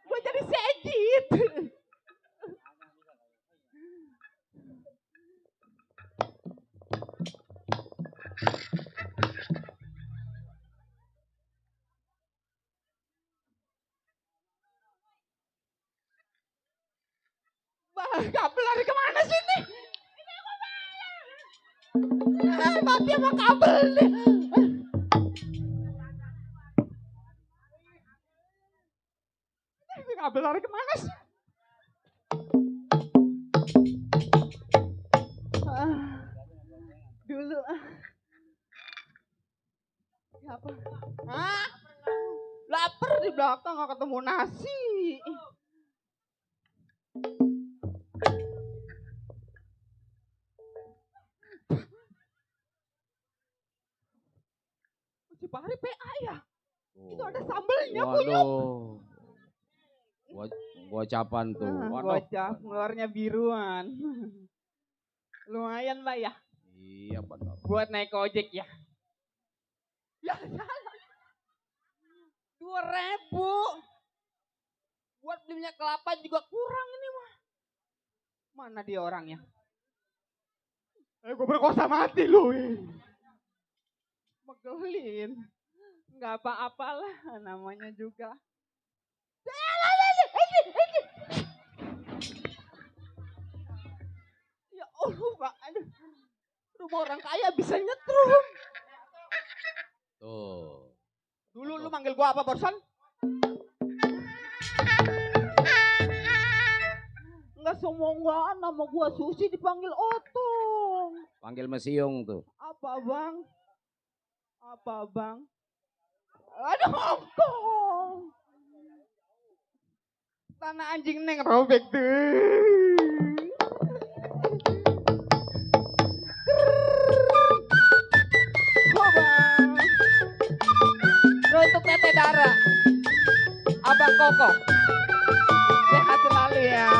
Gue jadi sejit. Kabel lari kemana sih ini? Mati sama kabel nih. Ini kabel lari kemana sih? Dulu. Apa? Hah? Lapar di belakang gak ketemu nasi. Cipari PA ya? Itu ada sambelnya kunyuk. Gocapan tuh. Gocap, ngeluarnya biruan. Lumayan lah ya. Iya benar. Buat naik ojek ya. Ya salah. 2.000. Buat beli minyak kelapa juga kurang ini mah. Mana dia orangnya? Gue berkosa mati lu. Megelin. Nggak apa-apalah namanya juga. Ya Allah Pak. Aduh. Rumah orang kaya bisa nyetrum. Tuh. Dulu lu manggil gua apa barusan? Enggak semua nama gua Susi dipanggil Otong. Panggil Mesiung tuh. Apa bang? Apa bang? Aduh Hongkong. Tanah anjing neng robek tuh. Untuk Tete Dara, Abang Koko, sehat selalu ya.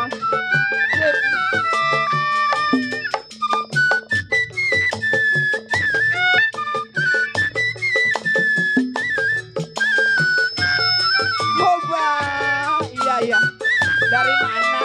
Coba, iya, dari mana?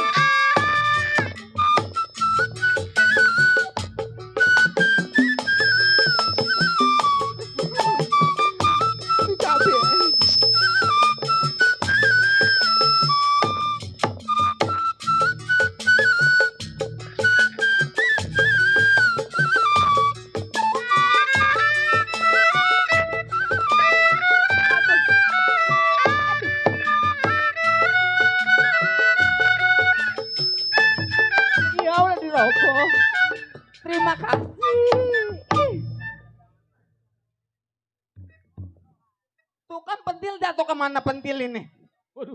Pentil jatuh kemana pentil ini? Waduh.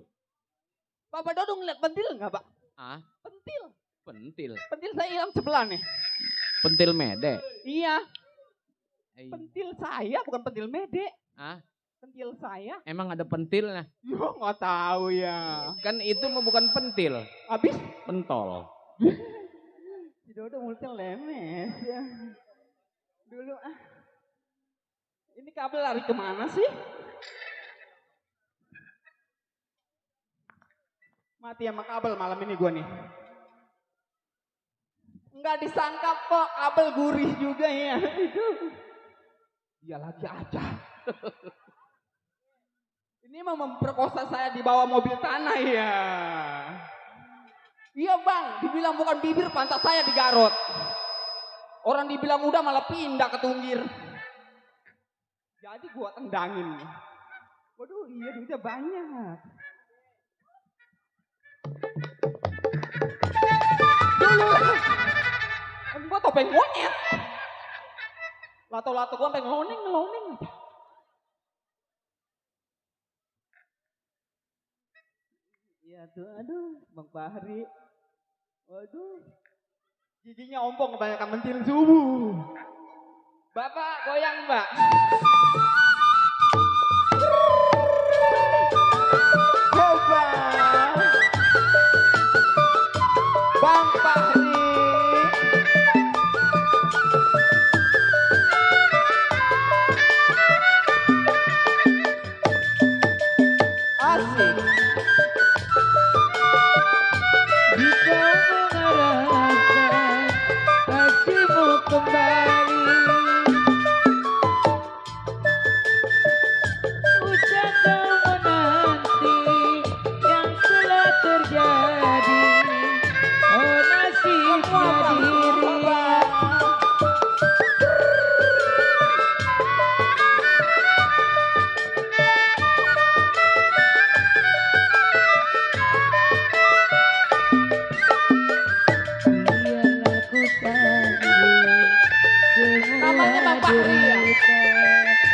Bapak Dodo ngeliat pentil nggak, Pak? Ah, Pentil. pentil. Pentil saya hilang sebelah nih. Pentil mede. Iya, Eh, pentil saya bukan pentil mede. Ah, Pentil saya. emang ada pentilnya? Yo nggak tahu ya. Kan itu mah bukan pentil, Habis pentol. si Dodo mulutnya lemes ya. Dulu ini kabel lari kemana sih? Mati sama kabel malam ini gua nih. Nggak disangka kok kabel gurih juga ya. Dia lagi aja. Ini mau memperkosa saya di bawah mobil tanah ya. Iya bang, dibilang bukan bibir pantat saya digarot. Orang dibilang udah malah pindah ke tunggir. Jadi gua tendangin. Waduh iya duitnya banyak. Dulu gua topeng monyet. Lato-lato gua sampai ngeloneng aja. Iya tuh, aduh, Bang Fahri. Waduh, giginya ompong kebanyakan mentil subuh. Bapak goyang, Mbak. Coba. Bang Fahri. Asik. Jika mengharapkan kasihmu kembali, usah kau menanti yang telah terjadi. Oh nasibnya diri. Biarlah ku tanggung Namanya semua Bang Fahri ya?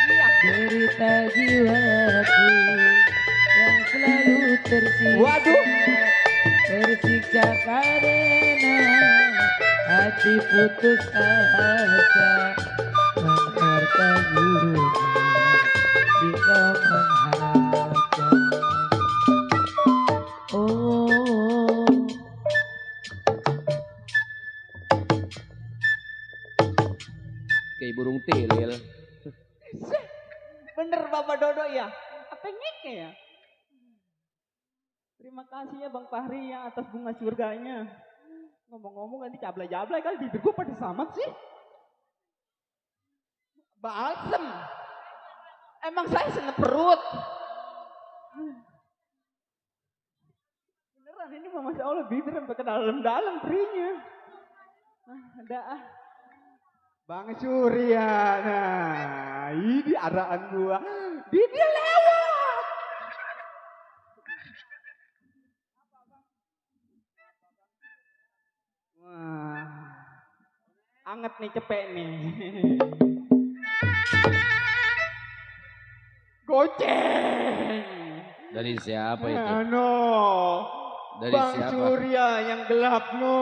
Iya. derita jiwaku yang selalu tersiksa. Waduh. Tersiksa karena hati putus asa mempertanyakan jika mengharapkan. Oh, Kayak burung tilil. Bener Bapak Dodo ya? Apa ngeke ya? Terima kasih ya Bang Fahri ya atas bunga surganya. Ngomong-ngomong nanti jablay-jablay kali bibir gue pada samat sih. Balsem. Emang saya senep perut. Beneran ini mah Masya Allah bibir sampai ke dalam-dalam perinya. Ada Bang Surya. Nah, ini araan gua. Dia lewat. Wah. Anget nih cepet nih. Goceng. Dari siapa itu? No. Dari Bang siapa? Surya yang gelap no.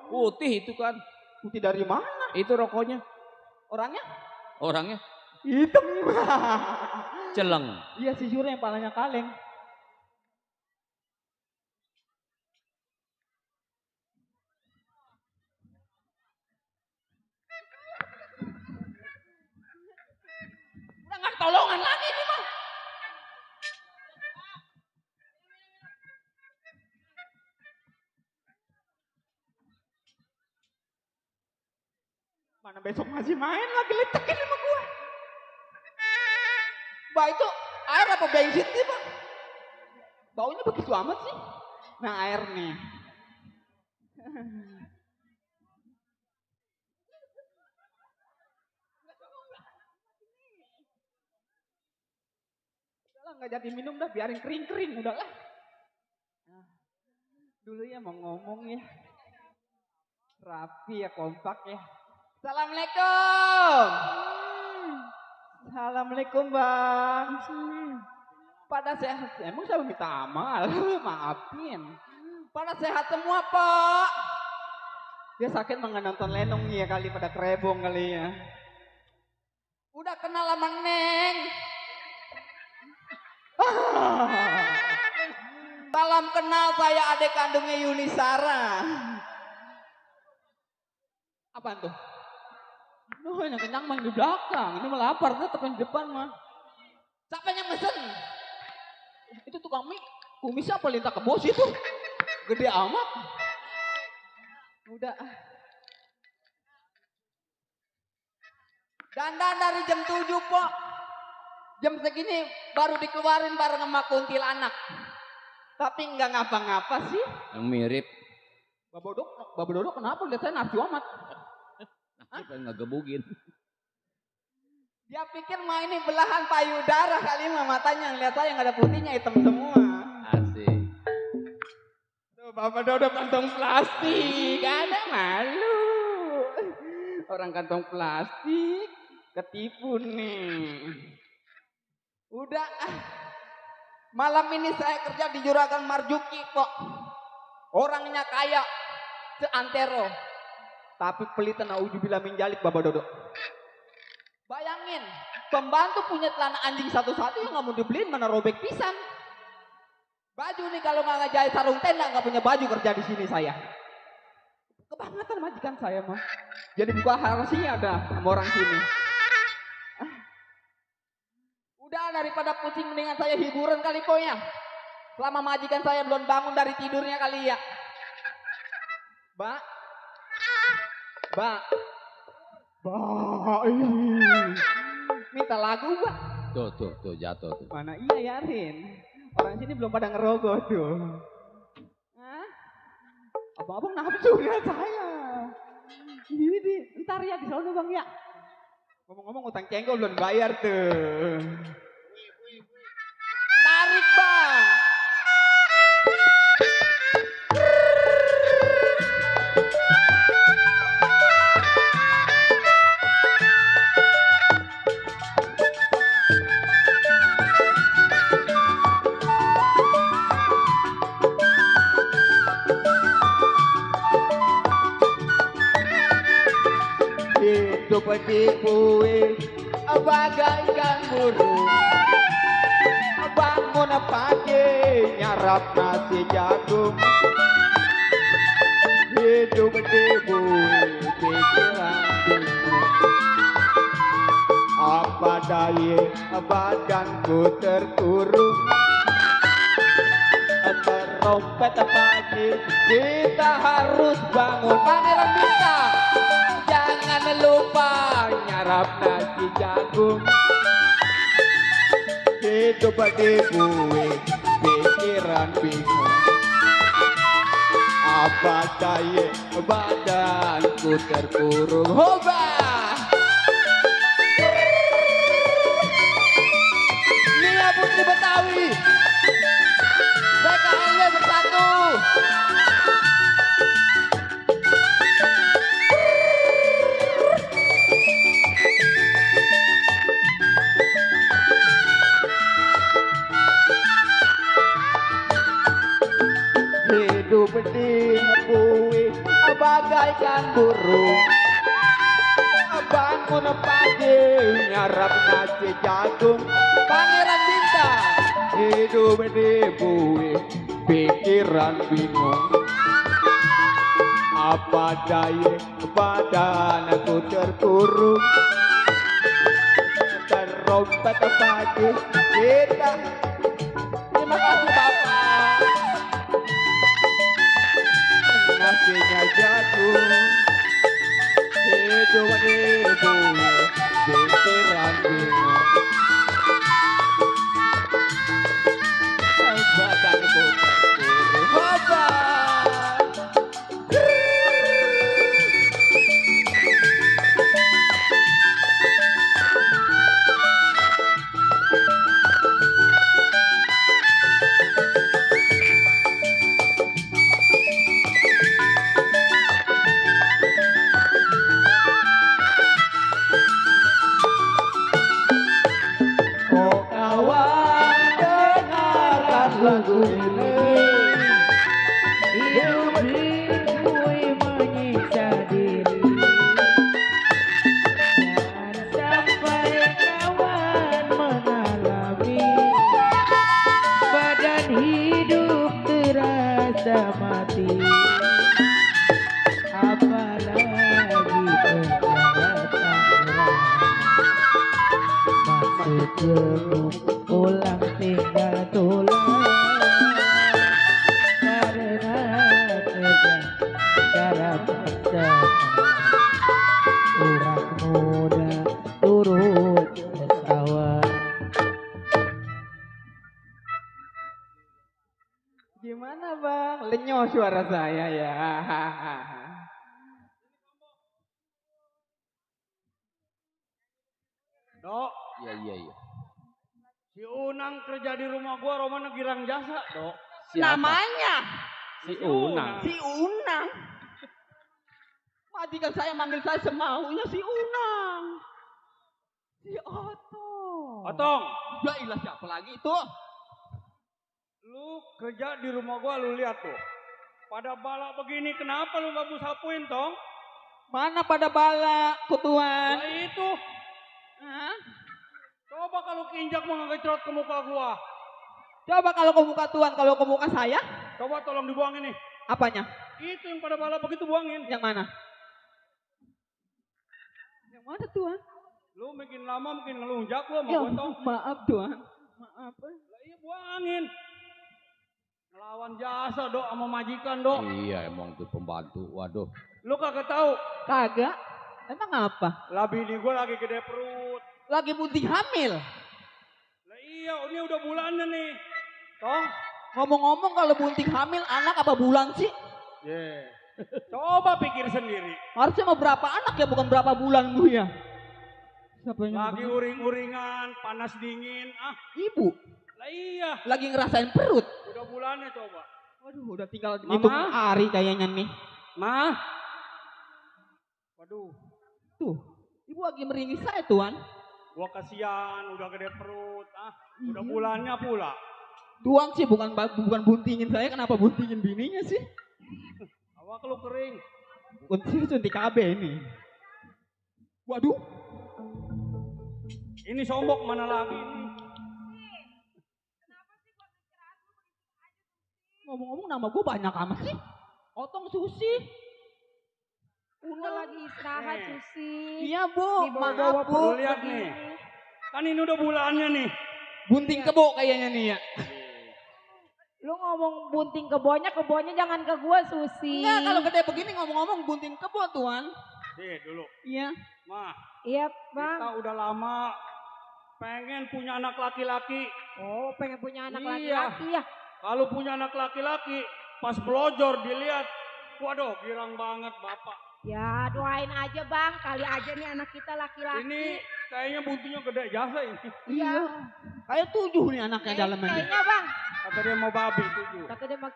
Putih itu kan. Putih dari mana? Itu rokoknya. Orangnya? Orangnya Hitam. celeng. Iya si Surya yang palanya kaleng. Udah nggak tolongan lagi ini mah. Mana besok masih main lagi letekin sama gua. Bah itu air apa bensin sih bang? Baunya begitu amat sih. Nah air nih. Udahlah nggak jadi minum dah biarin kering-kering udahlah. Nah, dulu ya mau ngomong ya. Rapi ya kompak ya. Assalamualaikum. Salam. Assalamualaikum bang. Pada sehat? Emang saya minta amal, maafin. Pada sehat semua pak. Dia sakit mah nggak nonton lenong ya kali pada kerebong kali ya. Udah kenal sama Neng. Salam kenal, saya adik kandungnya Yunisara. Apaan tuh? Noh, yang kenyang main di belakang. Ini mah lapar, tuh tekan di depan mah. Siapa yang mesen? Itu tukang mie. Kumisnya apa lintah ke bos itu? Gede amat. Udah. Dandan dari jam 7 pok. Jam segini baru dikeluarin bareng sama kuntilanak. Tapi nggak ngapa-ngapa sih. Yang mirip. Bapak Dodo kenapa lihat saya nafsu amat? Kita ngegebugin. Dia pikir mah ini belahan payudara kali mah matanya. Lihat saya nggak ada putihnya, hitam semua. Asik. Tuh Bapak Dodo kantong plastik, ada malu. Orang kantong plastik ketipu nih. Udah malam ini saya kerja di Juragan Marjuki kok. Orangnya kaya seantero. Tapi pelit naudzubillah min dzalik Bapak Dodo. Bayangin, pembantu punya celana anjing satu-satu yang nggak mau dibeliin mana robek pisan. Baju nih kalau nggak ngejahit sarung tenda nggak punya baju kerja di sini saya. Kebangetan majikan saya mah. Jadi buka harusnya ada sama orang sini. Udah daripada pusing mendingan saya hiburan kali konya. Selama majikan saya belum bangun dari tidurnya kali ya. Mbak. Mbak. Mbak. Minta lagu, Mbak. Tuh jatuh tuh. Mana iya Yarin. Orang sini belum pada ngerogoh tuh. Hah? Abang-abang nafsu lihat saya. Ini ntar ya di sana bang ya. Ngomong-ngomong utang cengkol belum bayar tuh. Tarik bang. Hidup dibui bagaikan burung, bangun pagi nyarap nasi jagung. Hidup dibui pikiran bingung, apa daya badanku terkurung. Terompet pagi kita harus bangun. Pangeran Bintang jangan lupa nyarap nasi jagung. Hidup dibui pikiran bingung, apa daya badanku terkurung. Hoba Nia Putri Betawi PKLW bersatu. Hidup dibui bagaikan burung, bangun pagi nyarap nasi jagung. Pangeran Bintang hidup dibui pikiran bingung, apa daya badanku terkurung. Terompet pagi kita. Terima kasih Bapak. Nasinya jagung, hidup dibui pikiran bingung, badanku terkurung. Hebat. Hidup gue menyiksa diri. Jangan sampai kawan mengalami badan hidup terasa mati. Apalagi penjara Tangerang. Masuk gemuk pulang tinggal tulang. Karena tegang cara paksa orang muda turut bersawah. Gimana bang? Lenyo suara saya ya. Dok, Iya, iya, iya. si Unang kerja di rumah gua Romana Girang Jasa, Dok. Namanya Si Unang. si Unang. Majikan saya manggil saya semaunya si Unang. Si Oto. Otong, Ya ilah siapa lagi itu? lu kerja di rumah gua, lu lihat tuh. Pada balak begini kenapa lu gak sapuin, Tong? Mana pada bala kutuan? Nah itu, Hah? coba kalau keinjak mau ngegecrot ke muka gua. Coba kalau ke muka tuan, kalau ke muka saya, Coba tolong dibuangin nih. apanya? Itu yang pada balak begitu buangin. Yang mana? Yang mana tuan? Lu makin lama makin ngelunjak lu sama Ya, gua, Tong. maaf tuan. Maaf. Lah iya buangin. Ngelawan jasa, Dok, sama majikan, Dok. Iya, emang tuh pembantu. Waduh. Lu kagak tahu. Kagak. Emang apa? Lah bini gua lagi gede perut. Lagi bunting hamil. Lah iya, ini udah bulannya nih. Tong. Ngomong-ngomong kalau bunting hamil anak apa bulan sih? Yeah. Coba pikir sendiri. Harusnya mau berapa anak ya, bukan berapa bulan bu ya? Siapa yang Lagi uring-uringan, panas dingin. Ah, Ibu lah iya. lagi ngerasain perut. Udah bulannya coba. Waduh, udah tinggal Mama? hitung hari kayaknya nih. Mah. Waduh, Tuh, ibu lagi meringis saya tuan. gua kasihan udah gede perut. Ah, udah Iya. bulannya pula. Tuan sih bukan buntingin saya, kenapa buntingin bininya sih? Awak lu kering. Suntik KB ini. Waduh, Ini sombok mana lagi ini? ngomong-ngomong nama gue banyak amat sih. Otong Susi. Udah lagi istirahat Eh. Susi. Iya bu, Dibawa-bawa maaf bu. Lu lihat nih. Kan ini udah bulannya nih. Bunting kebo kayaknya nih ya. Lu ngomong bunting kebonya jangan ke gua Susi. Enggak, kalau gede begini ngomong-ngomong bunting kebo tuan. Dulu. Iya. Mah, Iya bang. kita udah lama pengen punya anak laki-laki. Oh pengen punya anak Iya. laki-laki ya. Kalau punya anak laki-laki, pas belojor dilihat, waduh girang banget bapak. Ya doain aja bang. Kali aja nih anak kita laki-laki. Ini kayaknya buntunya gede jasa ini. Iya. Kayak 7 nih anaknya dalamnya. Kayaknya bang. Kata dia mau babi tujuh. Kata dia bang.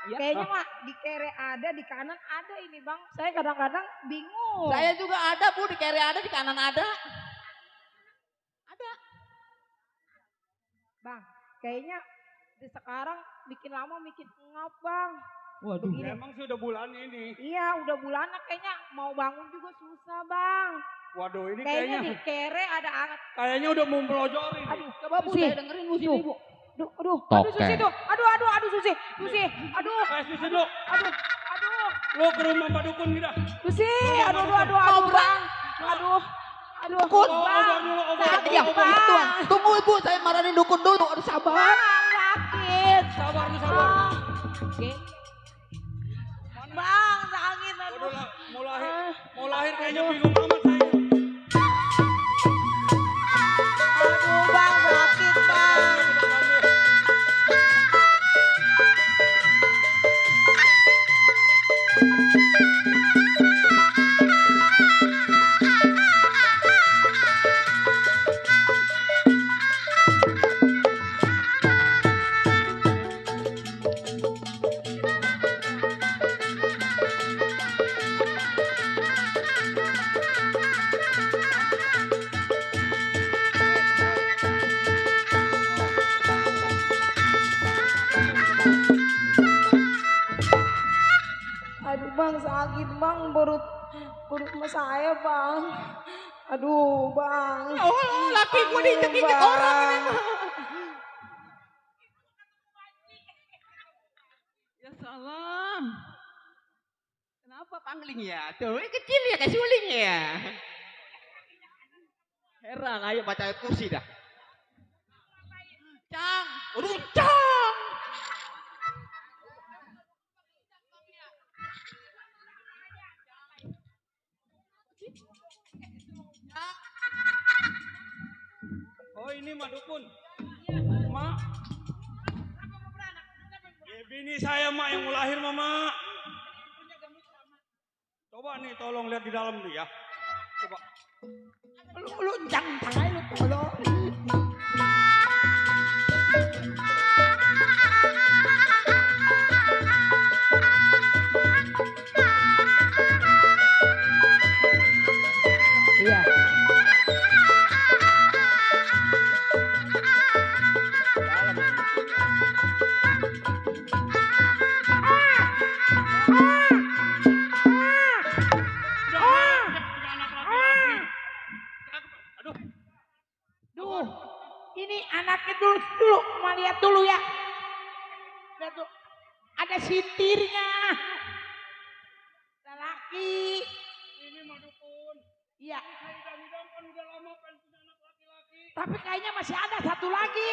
Ya. Kayaknya mah di kiri ada, di kanan ada ini bang. Saya kadang-kadang bingung. Saya juga ada bu, di kiri ada, di kanan ada. Ada. Bang, kayaknya di sekarang bikin lama bikin ngap bang. Waduh. Ya, emang sih udah bulan ini. Iya udah bulanan kayaknya mau bangun juga susah bang. Waduh ini Kayaknya kayaknya di kere ada anak. kayaknya udah mau belojorin. nih. Aduh, Coba bu, Susi. saya dengerin bu sini bu. Aduh, Token. Susi tuh. Aduh Susi. Susi, aduh, Susi lu, aduh. lu ke rumah Pak Dukun kita. Susi, aduh, bang. Aduh, Dukun. bang. Obat, Iya, obat. tuan. Tunggu ibu, saya marahin dukun dulu. Aduh sabar. Bang, sakit. Sabar lu sabar. Oke. Bang, sakit. Waduh Aduh. lah, mau lahir kayaknya bingung amat saya. Aduh, bang, sakit, bang. bang, sakit bang, perut mas saya bang. Aduh bang. Oh, laki gue diinjek-injek Bang. orang ini. Ya salam. Kenapa pangling ya? Tuh, kecil ya kayak suling ya. Heran, ayo baca ayat kursi dah. Cang, runcang. Oh ini mah dukun. Mak. Bini saya mak yang mau lahir mama. Coba nih tolong lihat di dalam nih ya. Coba. Lu jangan tangan lu tolong. Iya. Duh, ini anaknya dulu, mau lihat dulu ya. Lihat tuh, ada sitirnya. Laki. Ini mah dukun. Iya. Idam-idam kan udah lama pengen punya anak laki-laki. Tapi kayaknya masih ada satu lagi.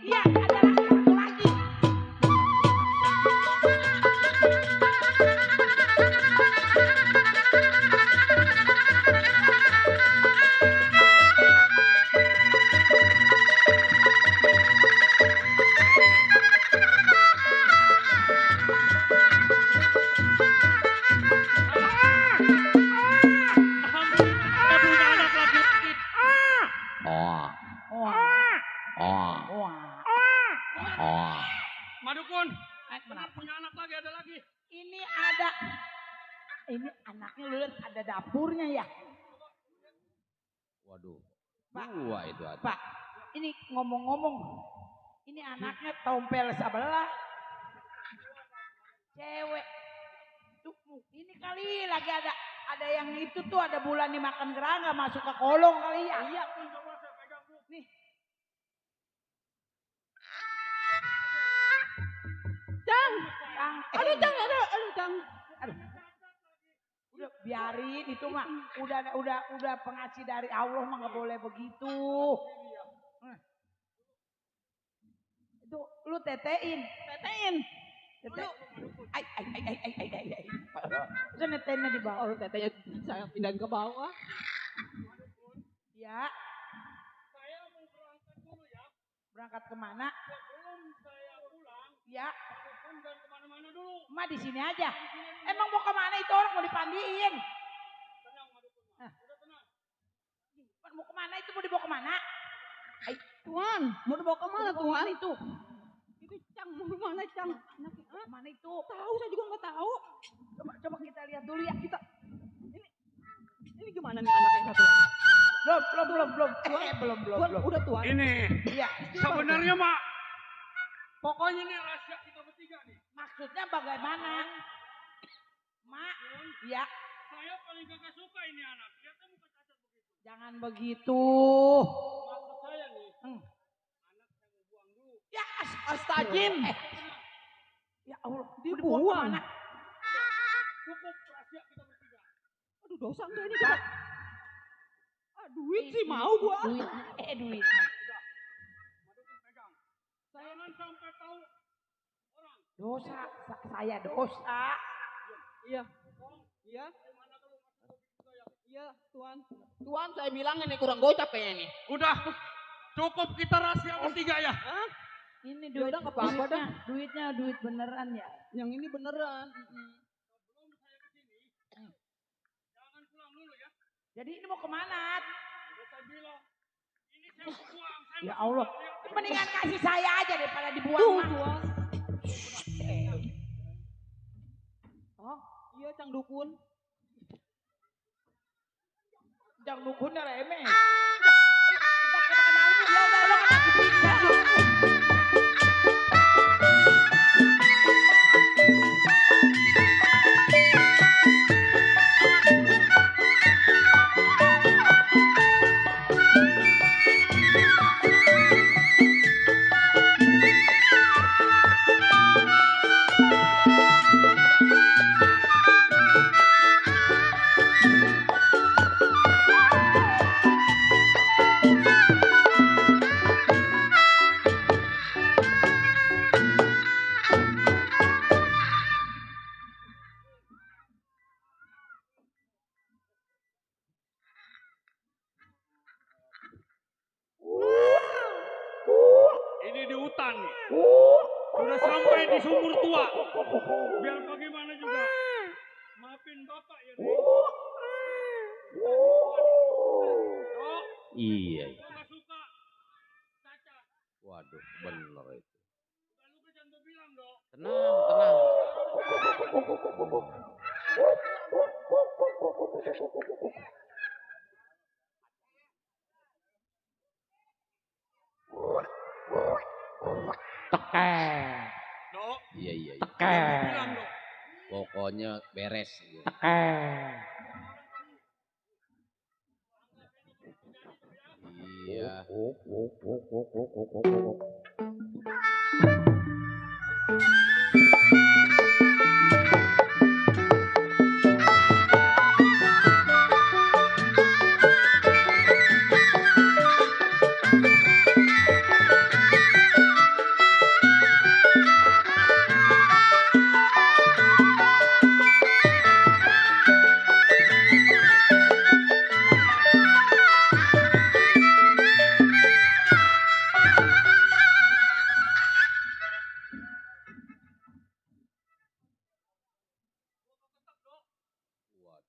Iya, ada satu lagi. Alhamdulillah punya anak laki-laki. Oh, Wah, oh, wah. oh. Madukun, Kenapa? punya anak lagi ada lagi. Ini ada. Ini anaknya lu lihat ada dapurnya ya. Waduh. Pak. Dua itu ada. Pak, ini ngomong-ngomong. Ini anaknya tompel sebelah. Cewek. Tuh, ini kali lagi ada yang itu tuh ada bulan dimakan gerangga masuk ke kolong kali ya. Iya. Coba saya pegang dulu. Nih. Cang. Aduh, Cang, aduh, Cang. Aduh. Udah biarin itu mah udah pengasih dari Allah mah nggak boleh begitu. Itu lu tetein. Tete. Ay. Terus netenya di bawah. Oh, tetenya saya pindahin ke bawah. Ya. Saya mau berangkat dulu ya. Berangkat kemana? Sebelum saya pulang, Ya. Madukun dan kemana-mana dulu. Ma di sini aja. Emang mau kemana itu orang mau dipandiin? Tenang Madukun. Udah tenang. Mau kemana itu mau dibawa kemana? Ay, Tuan, mau dibawa kemana mau Tuan? kemana itu? Itu Cang, mau kemana Cang? Kemana itu? Tahu, saya juga nggak tahu. Coba kita lihat dulu ya. Kita Ini gimana nih anak yang satu lagi? belum. Tuan, udah Tuan. Ini Iya. sebenarnya mak. Pokoknya ini rahasia kita bertiga nih. Maksudnya bagaimana? Mak, ya Saya paling gak suka ini anak. Lihatnya muka cacat begitu. jangan begitu. Maksud saya nih. Hmm. Anak saya mau buang dulu. Ya astagfirullah. Ya Allah, dibuang Dibuang. kemana? Cukup rahasia kita bertiga. Aduh, dosa enggak ini kita? Duit sih mau gua. Duitnya. Madukun pegang. Jangan sampai tahu orang. Dosa, saya dosa. Iya. Iya. Iya, Tuan. Tuan, saya bilang ini kurang gocap kayaknya nih. Udah. Cukup kita rahasia bertiga ya. Hah? Ini Ya duit udah, nggak apa-apa dah. duitnya duit beneran ya. Yang ini beneran. Sebelum saya kesini. Jangan pulang dulu ya. Jadi ini mau kemana? Udah saya bilang. Ini saya mau buang. Saya Ya mau Allah, buang. Lihat. mendingan kasih saya aja daripada dibuang Tuh, mah. Tuan. Oh, iya Cang Dukun. Jangan dukunnya remeh. Kita kenal dulu. Ya udah lo kena dipisah dulu. urusan nih. Sudah sampai di sumur tua. Biar bagaimana juga. Maafin bapak ya nih. Dok, Iya. gua nggak suka. Cacat. Waduh, bener itu. Udah lu jangan gua bilang dok. Tenang, tenang. Tekan. Dok, Iya, iya, iya. jangan gua bilang dok. Pokoknya beres. Iya.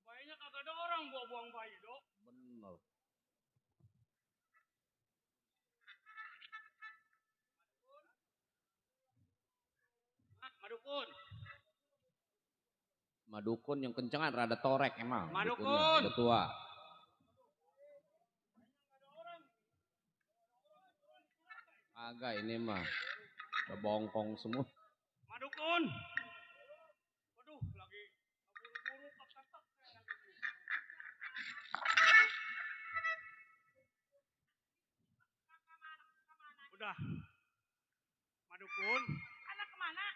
Bayinya kagak ada orang gua buang bayi dok. Bener. Ah, Madukun. Madukun yang kencengan rada torek emang. Madukun. Dukunnya udah tua. Agak ini mah. Udah bongkong semua. Madukun. Waduh, lagi buru-buru tak. Udah. Madukun, Anak kemana?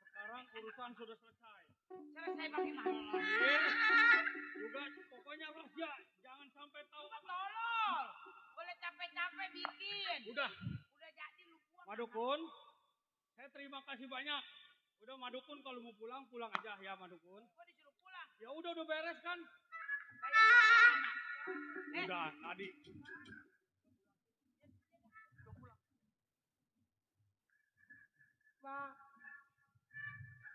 sekarang urusan sudah selesai. Selesai bagaimana? Lahir juga pokoknya rahasia, jangan sampai tahu. Tolol. Boleh capek-capek bikin. Udah, Udah jadi lu buang. Madukun, saya terima kasih banyak. Udah Madukun kalau mau pulang, pulang aja ya Madukun. Gua disuruh pulang. Ya udah beres kan? Bayar mana? Udah tadi. Bang,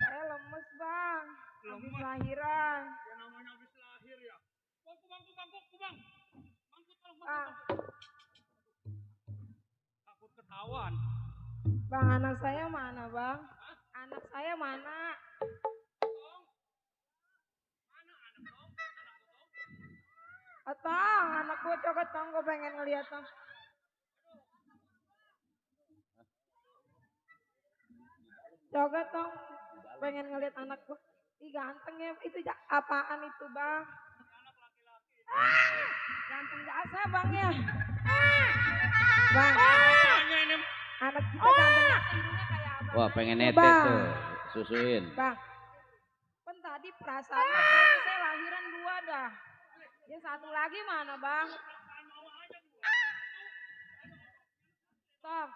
saya lemes bang, habis Lemes. lahiran. Ya namanya habis lahir ya. Bangku, bangku. Bangku tolong Bang, takut ketahuan. bang anak saya mana bang? Anak saya mana? Atang, anakku coba tong, gue pengen ngeliat tong. Coba tong, pengen ngeliat anakku. Ih ganteng ya, itu apaan itu bang? Ganteng jasa bang ya. Bang, Tanya ini anak kita ganteng hidungnya kayak abang. Wah, pengen nete Bang. tuh. Susuin. Bang, kan tadi perasaannya kayaknya saya lahiran 2 dah. Ya satu lagi mana bang? Tong,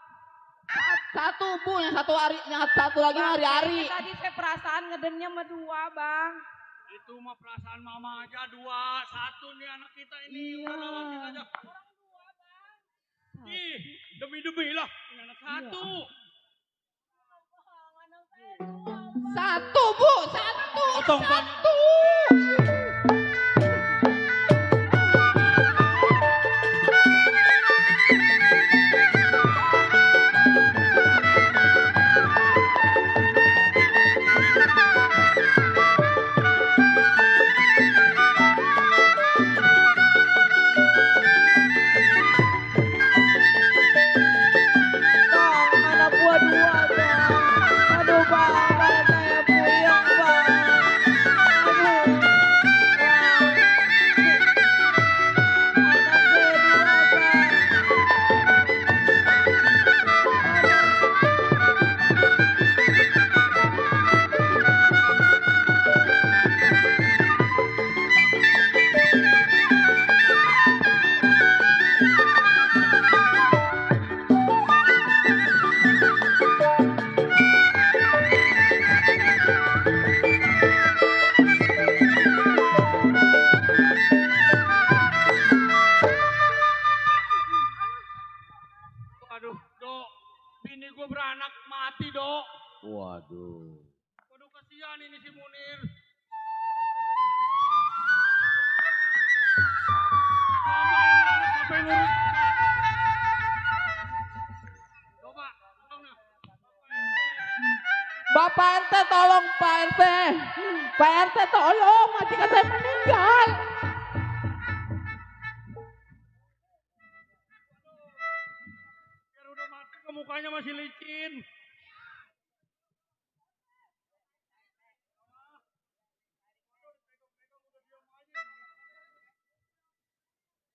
Satu bu, yang satu hari, yang satu lagi Bang, hari-hari. kayaknya tadi saya perasaan ngedengnya sama 2 bang. itu mah perasaan mama aja 2, 1 nih anak kita ini. Iya. Udah rawatin aja. Ih, demi lah, ini anak 1. Satu bu, satu. Potong Satu. Bang, anak gua 2 bang. Aduh bang, kayak saya puyeng bang. Aduh. Pak RT tolong Pak RT. Pak RT tolong, majikan saya meninggal. Biar udah mati ke mukanya masih licin.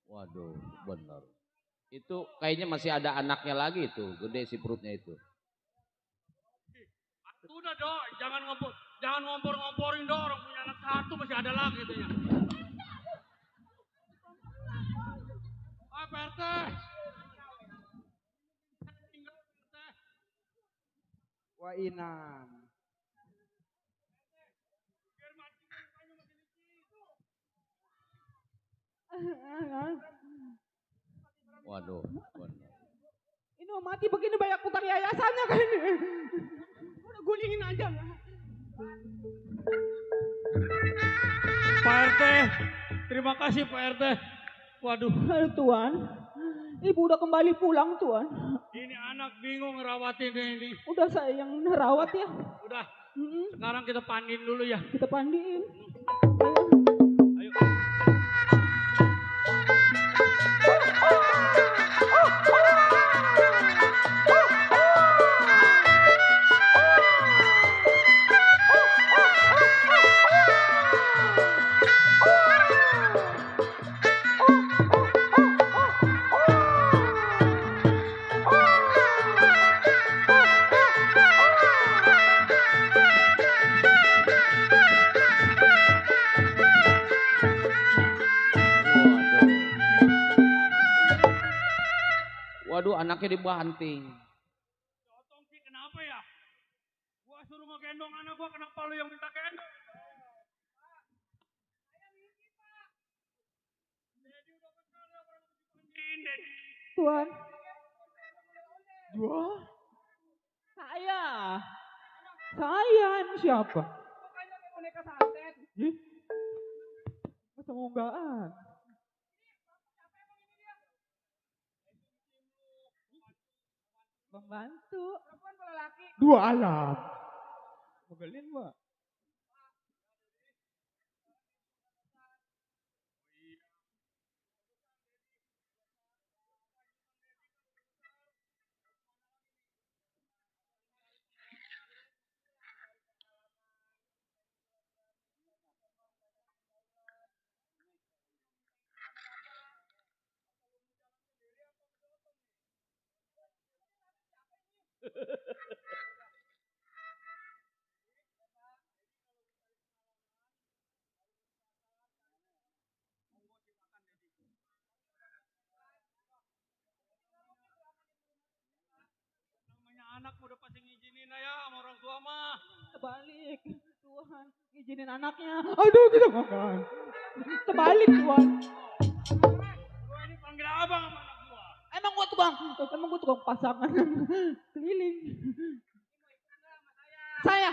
Waduh, bener. Itu kayaknya masih ada anaknya lagi itu, gede si perutnya itu. Udah dong, jangan ngompor-ngomporin dong, orang punya anak satu masih ada lagi katanya. Ah, Pak RT. Wah Inan. Biar mati ke mukanya masih licin. Waduh, bener. Ini mau mati begini banyak utang yayasannya kan ini. Udah gulingin aja. Pak RT, terima kasih Pak RT. Waduh, Aduh Tuan, ibu udah kembali pulang Tuan. ini anak bingung ngerawatin ini. Udah saya yang nerawat ya. Udah, Mm-mm, sekarang kita pandiin dulu ya. kita pandiin. Ayo. Waduh, anaknya dibanting. Cotong sih kenapa ya? Gua suruh ngegendong anak gua, kenapa lu yang minta gendong? Dedi udah besar ya, orang dipandiin Dedi. Tuan. Wah. Saya ini siapa? Bukannya kayak boneka santet. Ih. Masa mau enggak? Membantu. Perempuan kalau laki. Dua alam. Mogelin Mbak. Namanya anak udah pasti ngizinin ya sama orang tua mah. Terbalik. Tuhan. Izinin anaknya. Aduh kita makan. Terbalik Tuhan. Gua ini panggil abang sama anak gua. Emang gua tukang pasangan keliling. Saya.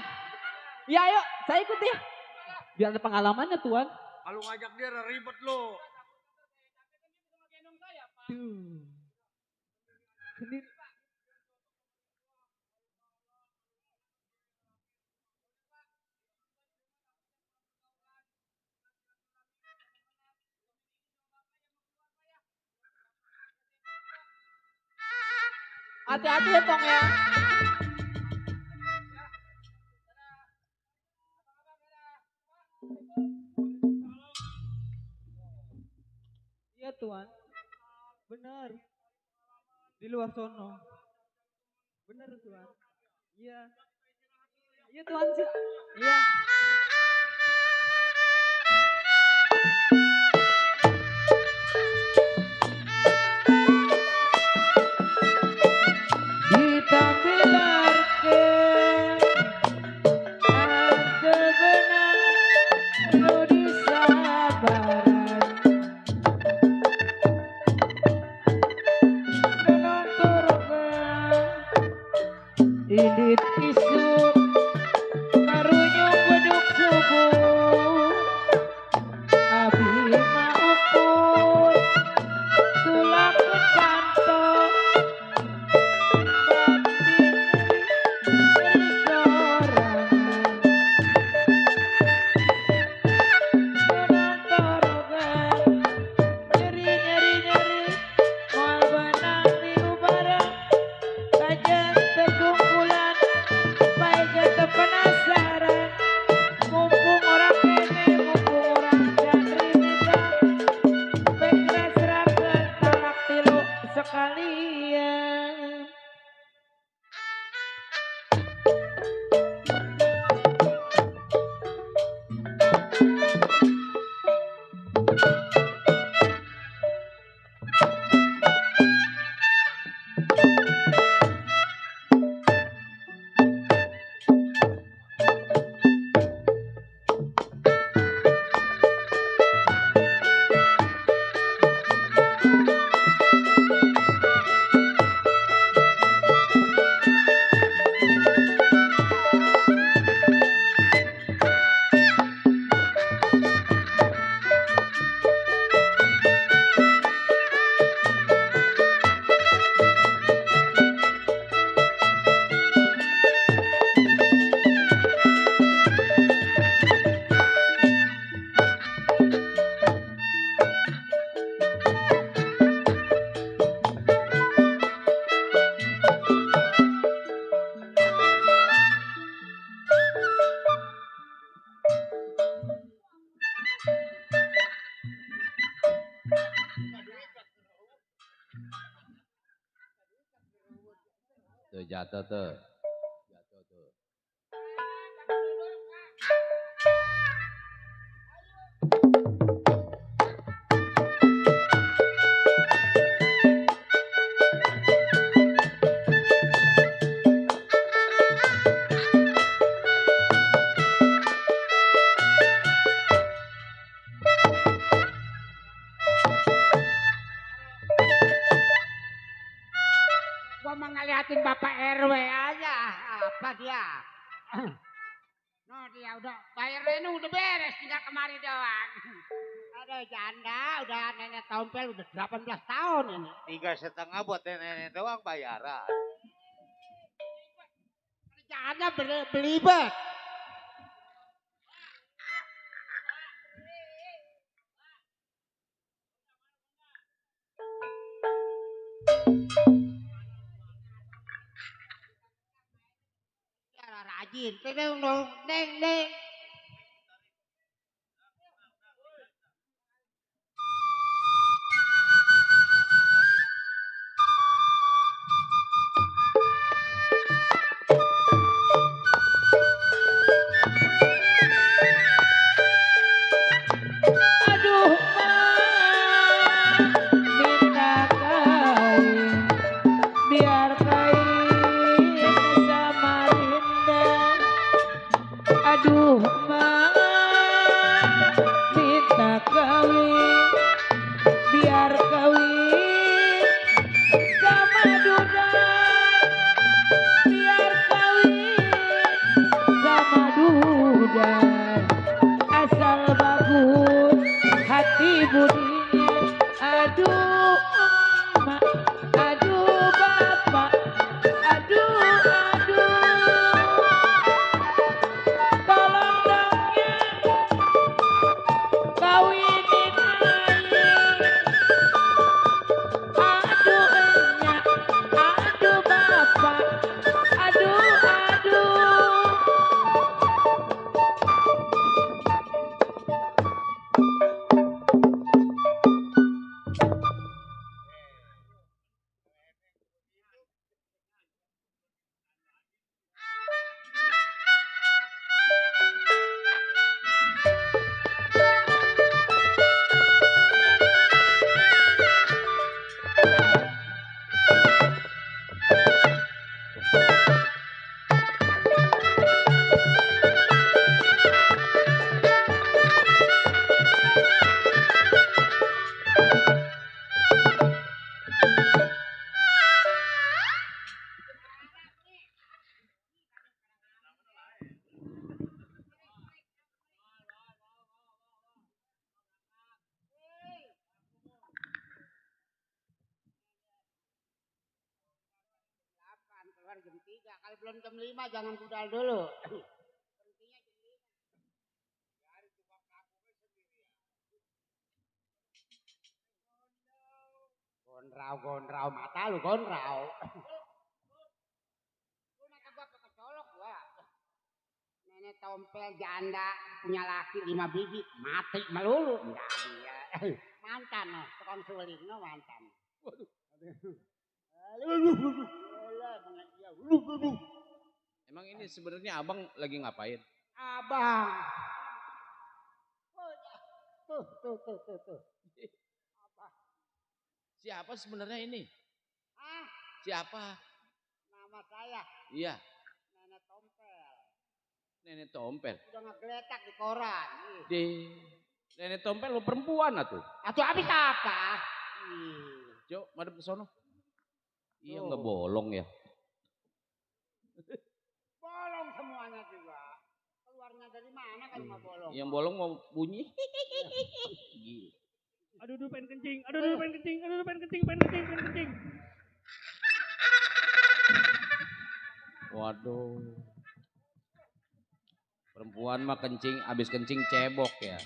Ya ayo, saya ikut ya. Biar ada pengalamannya Tuhan. Kalau ngajak dia udah ribet lo. Tuh. Sendiri. Hati-hati ya Tong ya. Iya Tuan. Benar. Di luar sono. Benar Tuan. Iya. Iya Tuan. Iya. Kita bilarkan sebenarnya lo di sabaran menonturkan indit isu karunya beduk subuh abdi Udah jatuh tuh. Jatuh tuh. Gua mau ngeliatin Bapak RW aja. Apa dia? No, dia udah bayarnya ini udah beres, tinggal kemari doang. Aduh janda, udah nenek tompel udah 18 tahun ini. 3,5 buat nenek doang bayaran. Kerjaannya belibet. Ya rajin, deng dong, deng deng. Aduh, minta kain, biar kain Samarinda. Aduh, minta kawin, biar kawin sama Duda, biar kawin sama Duda. Asal bagus hati budinya. Aduh emak, aduh bapak, aduh tolong dong ya kawinin aing. Aduh enyak, aduh bapak, aduh. Keluar jam 3, kalau belum jam 5 jangan budal dulu. Gondrau mata lu gondrau. Lu mata gua kecolok gua. Nenek tompel janda punya laki 5 biji mati melulu. Enggak dia. Mantan no, tukang suling no mantan. Waduh. Emang ini sebenarnya abang lagi ngapain? Abang. Tuh. Siapa sebenarnya ini? Ah, Siapa? nama saya Iya, Nenek Tompel. nenek tompel. Udah ngegeletak di koran. Ih. Di nenek tompel lu perempuan atuh. Atau habis apa? Ih. Cok, madep ke sono. Iya Tuh. nggak bolong ya. Bolong semuanya juga. Keluarnya dari mana kalau nggak bolong? Yang bolong mau bunyi. Gila. Aduh, pengen kencing. Waduh. Perempuan mah kencing, abis kencing cebok ya.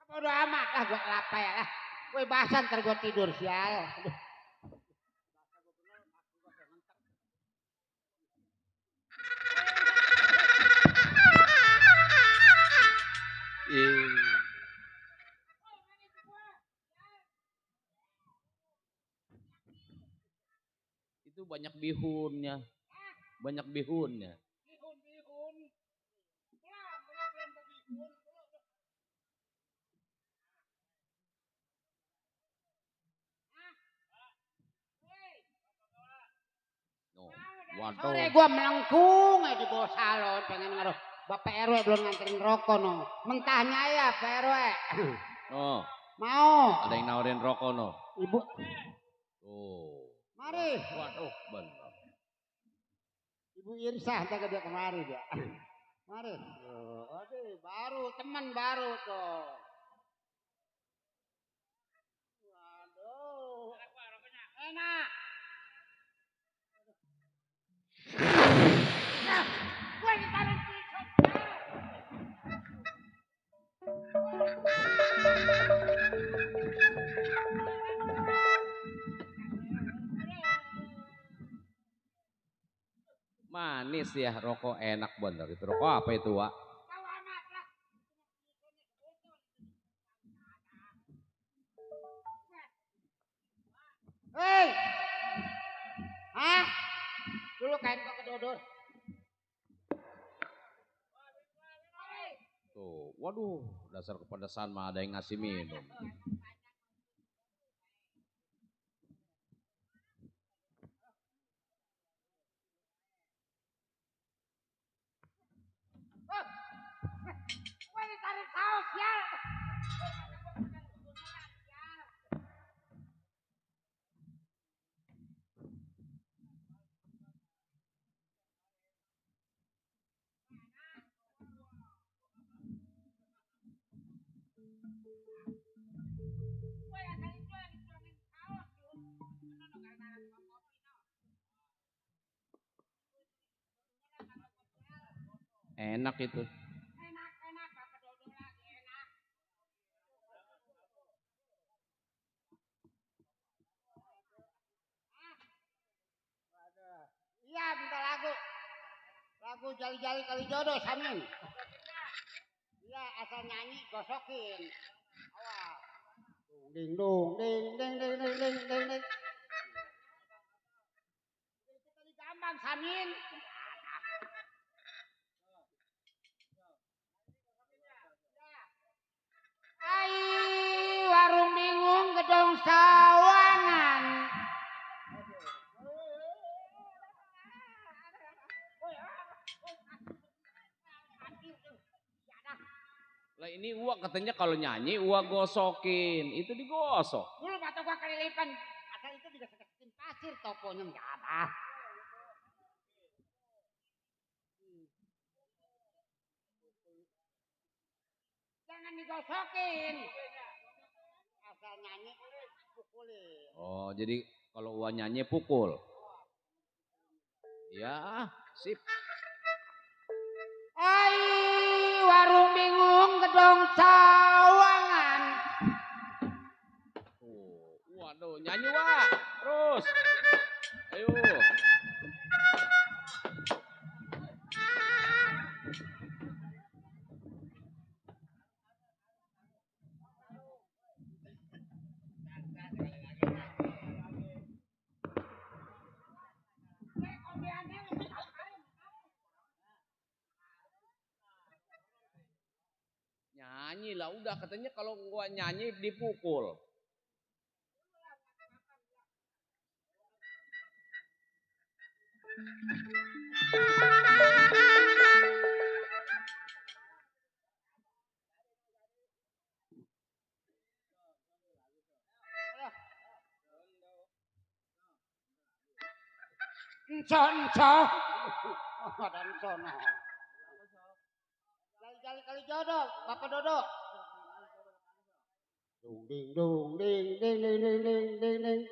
Apa udah amat lah gua kelapa ya lah. Gue bahasan ntar gua tidur sial. Aduh. Itu banyak bihunnya. Banyak bihunnya. Bihun. Ya, belum bihun. Oh, Sore waduh. gua melengkung di bawah salon pengen ngaruh. Bapak RW belum nganterin rokok no. Mentahnya ya Pak RW. Oh, Mau. ada yang nawarin rokok no. Ibu. Oh. Mari. Waduh, benar. Ibu Irsah jaga dia kemari dia. Mari. Aduh, baru teman baru tuh. Waduh. Enak. Nah, gue ditaruh pisau. Manis ya, rokok enak bener. Itu rokok apa itu, Wak? Hei. Hah? Dulu kain kok kedodor. Tuh, waduh, dasar kepedesan mah ada yang ngasih minum. Gue ditaruh saus ya. Enak itu. Enak, Bapak dodol lagi enak. Iya, minta lagu. Lagu jali-jali kali jodoh, Samin. Iya, asal nyanyi gosokin. Awas. Ding dong, ding ding ding ding ding ding ding. Itu tadi gampang, Samin. Ai, warung bingung gedong sawangan. Lah ini Uwa katanya kalau nyanyi Uwa gosokin, itu digosok. Dulu mata gua kelilipan. Asal itu digesek-gesekin pasir toponya enggak ada. Jangan digosokin. Asal nyanyi pukulin. Oh, jadi kalau Uwa nyanyi pukul. Ya, sip. Ai, warung bingung gedong sawangan. Tuh, waduh, nyanyi Wak. Terus. Ayo. Nyanyi lah udah katanya kalau gua nyanyi dipukul. Enco. Oh, ada sono. Jali-jali kali jodoh, Bapak Dodo. Dung ding dung ding ding ding ding ding ding ding.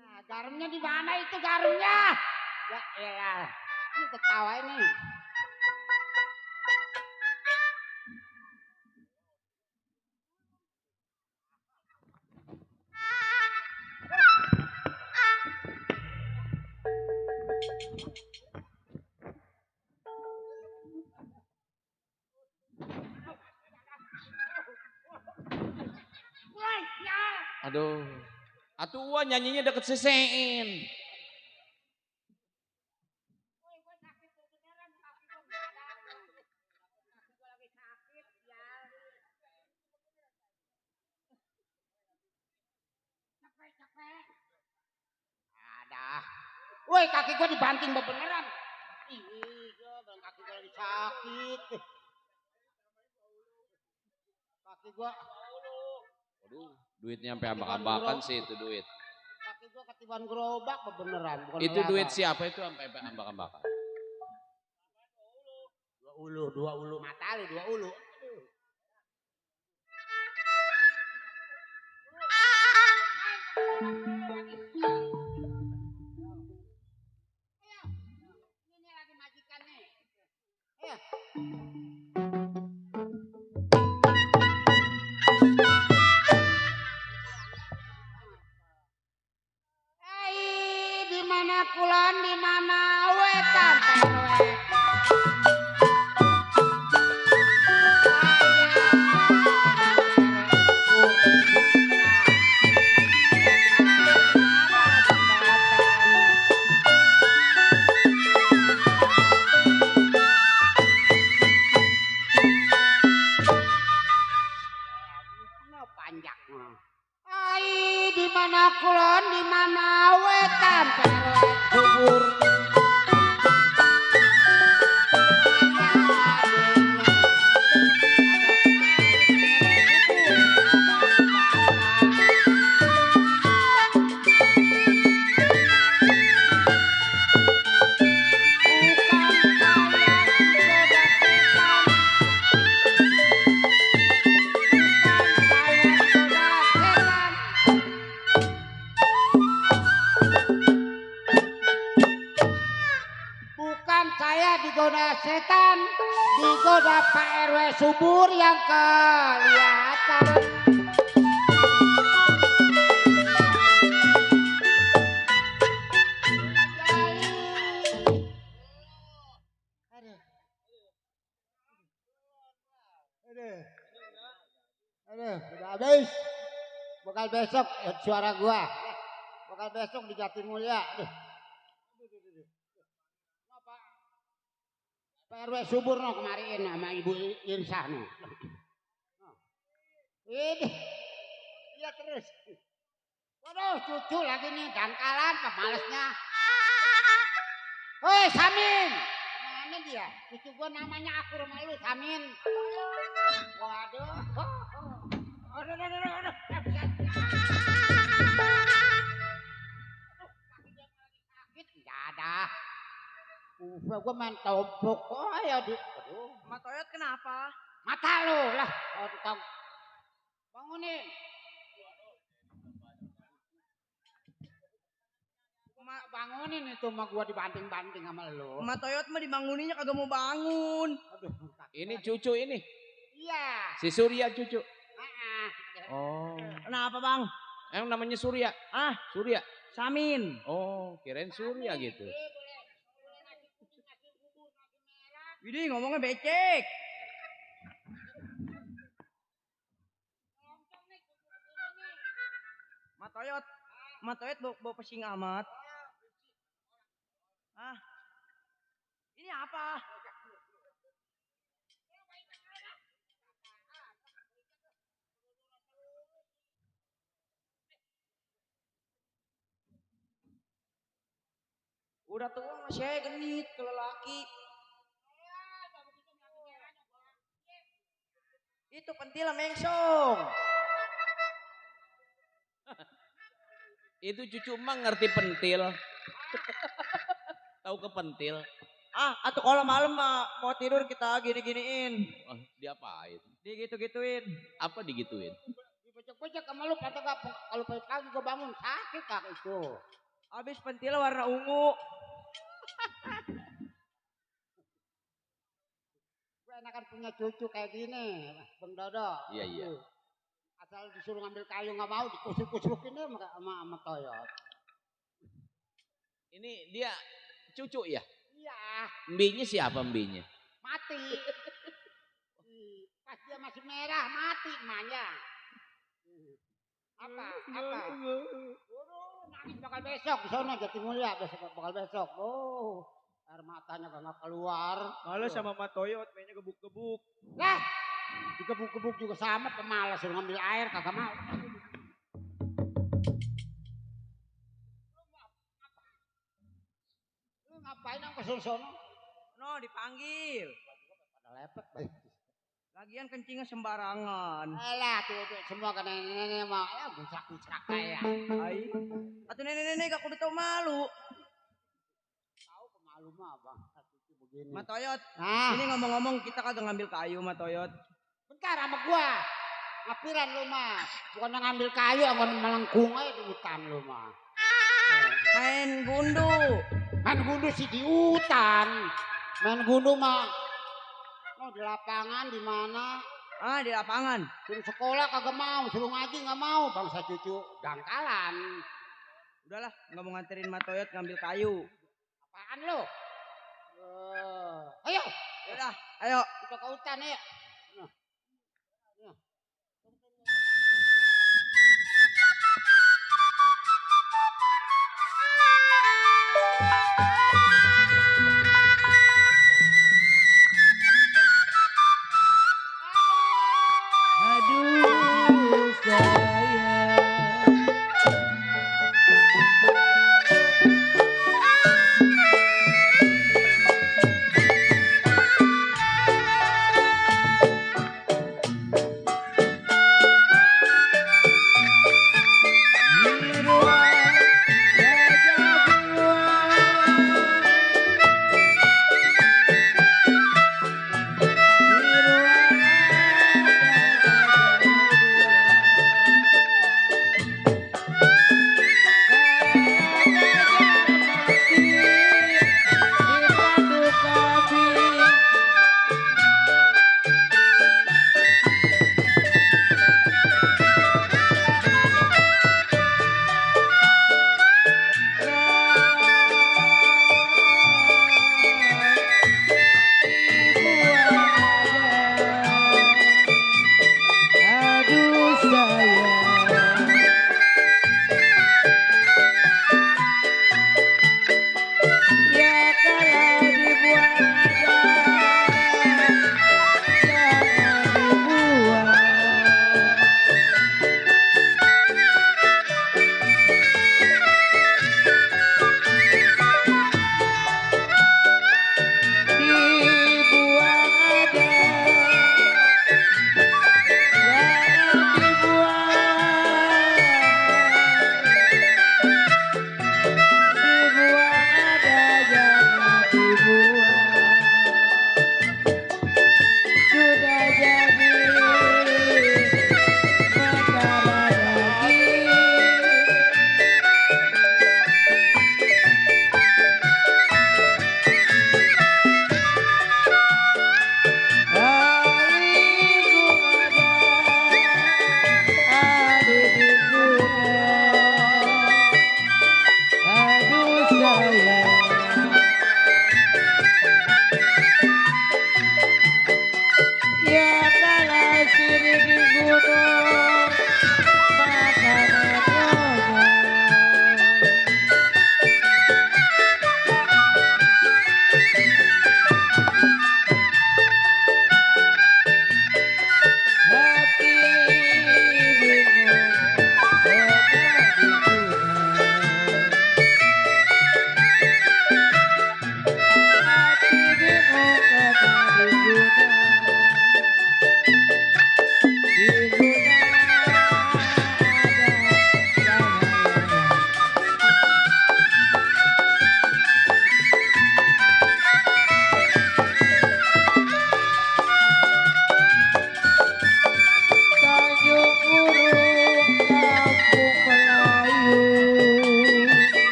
Nah, garumnya di mana itu garumnya? Ya elah. Ini ketawa ini. Woi, ya. Aduh. Atuh gua nyanyinya deket sesein. Woi, gue sakit tuh beneran, kaki gue nggak ada. Kaki gue lagi sakit, ya. Capek. Ada. Woi, kaki gue dibanting beneran. Ih, bilang kaki gue lagi sakit. Kaki gue, Waduh, duitnya sampai ambak-ambakan sih itu duit. kaki gue ketiban gerobak beneran. Bukan Itu olahraga. duit siapa itu sampai ambak-ambakan? Dua ulu mata lu, dua ulu. Ini lagi majikan nih. Ayo. Di mana kulon, di mana wetan perwe. Panjang. Ai di mana kulon, di mana wetan perwe subur. Bukan saya digoda setan, digoda Pak RW subur yang kelihatan. Aduh, udah habis. Bakal besok suara gua. Bakal besok di Jatimulya. Aduh. Pak RW subur no kemarin sama Ibu Insah no. Ini, iya terus. Waduh, cucu lagi nih dangkalan, pemalesnya. Hei Samin, mana dia? Cucu gua namanya aku rumah lu Samin. Waduh, aduh. Sakit, nggak ada. Gua main tombok kok ya di. Aduh. Mak Toyot kenapa? Mata lu lah. Oh, tukang. Bangunin. Bangunin itu mah gua dibanting-banting sama lu. Mak Toyot mah dibanguninnya kagak mau bangun. Aduh. Ini cucu ini. Iya. Si Surya cucu. Heeh. Oh. Kenapa bang? Emang namanya Surya? Ah, Surya. Samin. Oh, kirain Surya gitu. Ini ngomongnya becek. Mak Toyot bau pesing amat. Ah, ini apa? Udah tua masih aja genit kalau laki. Itu pentil mengsong. Itu cucu emang ngerti pentil. Tahu ke pentil. Ah, atau kalau malam mau tidur kita gini-giniin. Oh, diapain? Digitu-gituin. Apa digituin? Dipecek-pecek sama lu kata kalau pagi gua bangun sakit kak itu. Habis pentil warna ungu. Gue enakan punya cucu kayak gini, Bang Dodo. Iya. Asal disuruh ngambil kayu nggak mau, dikusuk-kusukin deh sama Toyot. Ini dia cucu ya? Iya, Mbinya siapa mbinya? mati. Pas dia masih merah, mati emaknya. Apa? Nangis bakal besok di sana Jatimulya bakal besok. Oh, air matanya gak keluar. Malah sama Matoyot mainnya gebuk-gebuk. Lah, digebuk-gebuk juga sama pemalas suruh ngambil air kagak mau. Lu ngapain yang kesel sono? No, dipanggil. Pada lepet baik. Lagian kencingnya sembarangan. Alah, tuh semua kan nenek-nenek mah ya gucrak-gucrak kayak. Ai. Atuh nenek-nenek gak kudu tau malu. Tahu pemalu mah Bang. Cucu begini. Matoyot, Nah, ini ngomong-ngomong kita kagak ngambil kayu Matoyot. bentar sama gua. Ngapiran lu mah. Bukan ngambil kayu, akan melengkung aja di hutan lu mah. Main gundu. Main gundu sih di hutan. Main gundu mah. Oh, di lapangan di mana? Ah, di lapangan. Suruh sekolah kagak mau, suruh ngaji nggak mau. Bangsa cucu dangkalan. Udahlah, nggak mau nganterin Matoyot ngambil kayu. Apaan lu? Ayo, Udah, ayo. kita ke hutan ya. Aduh, sayang.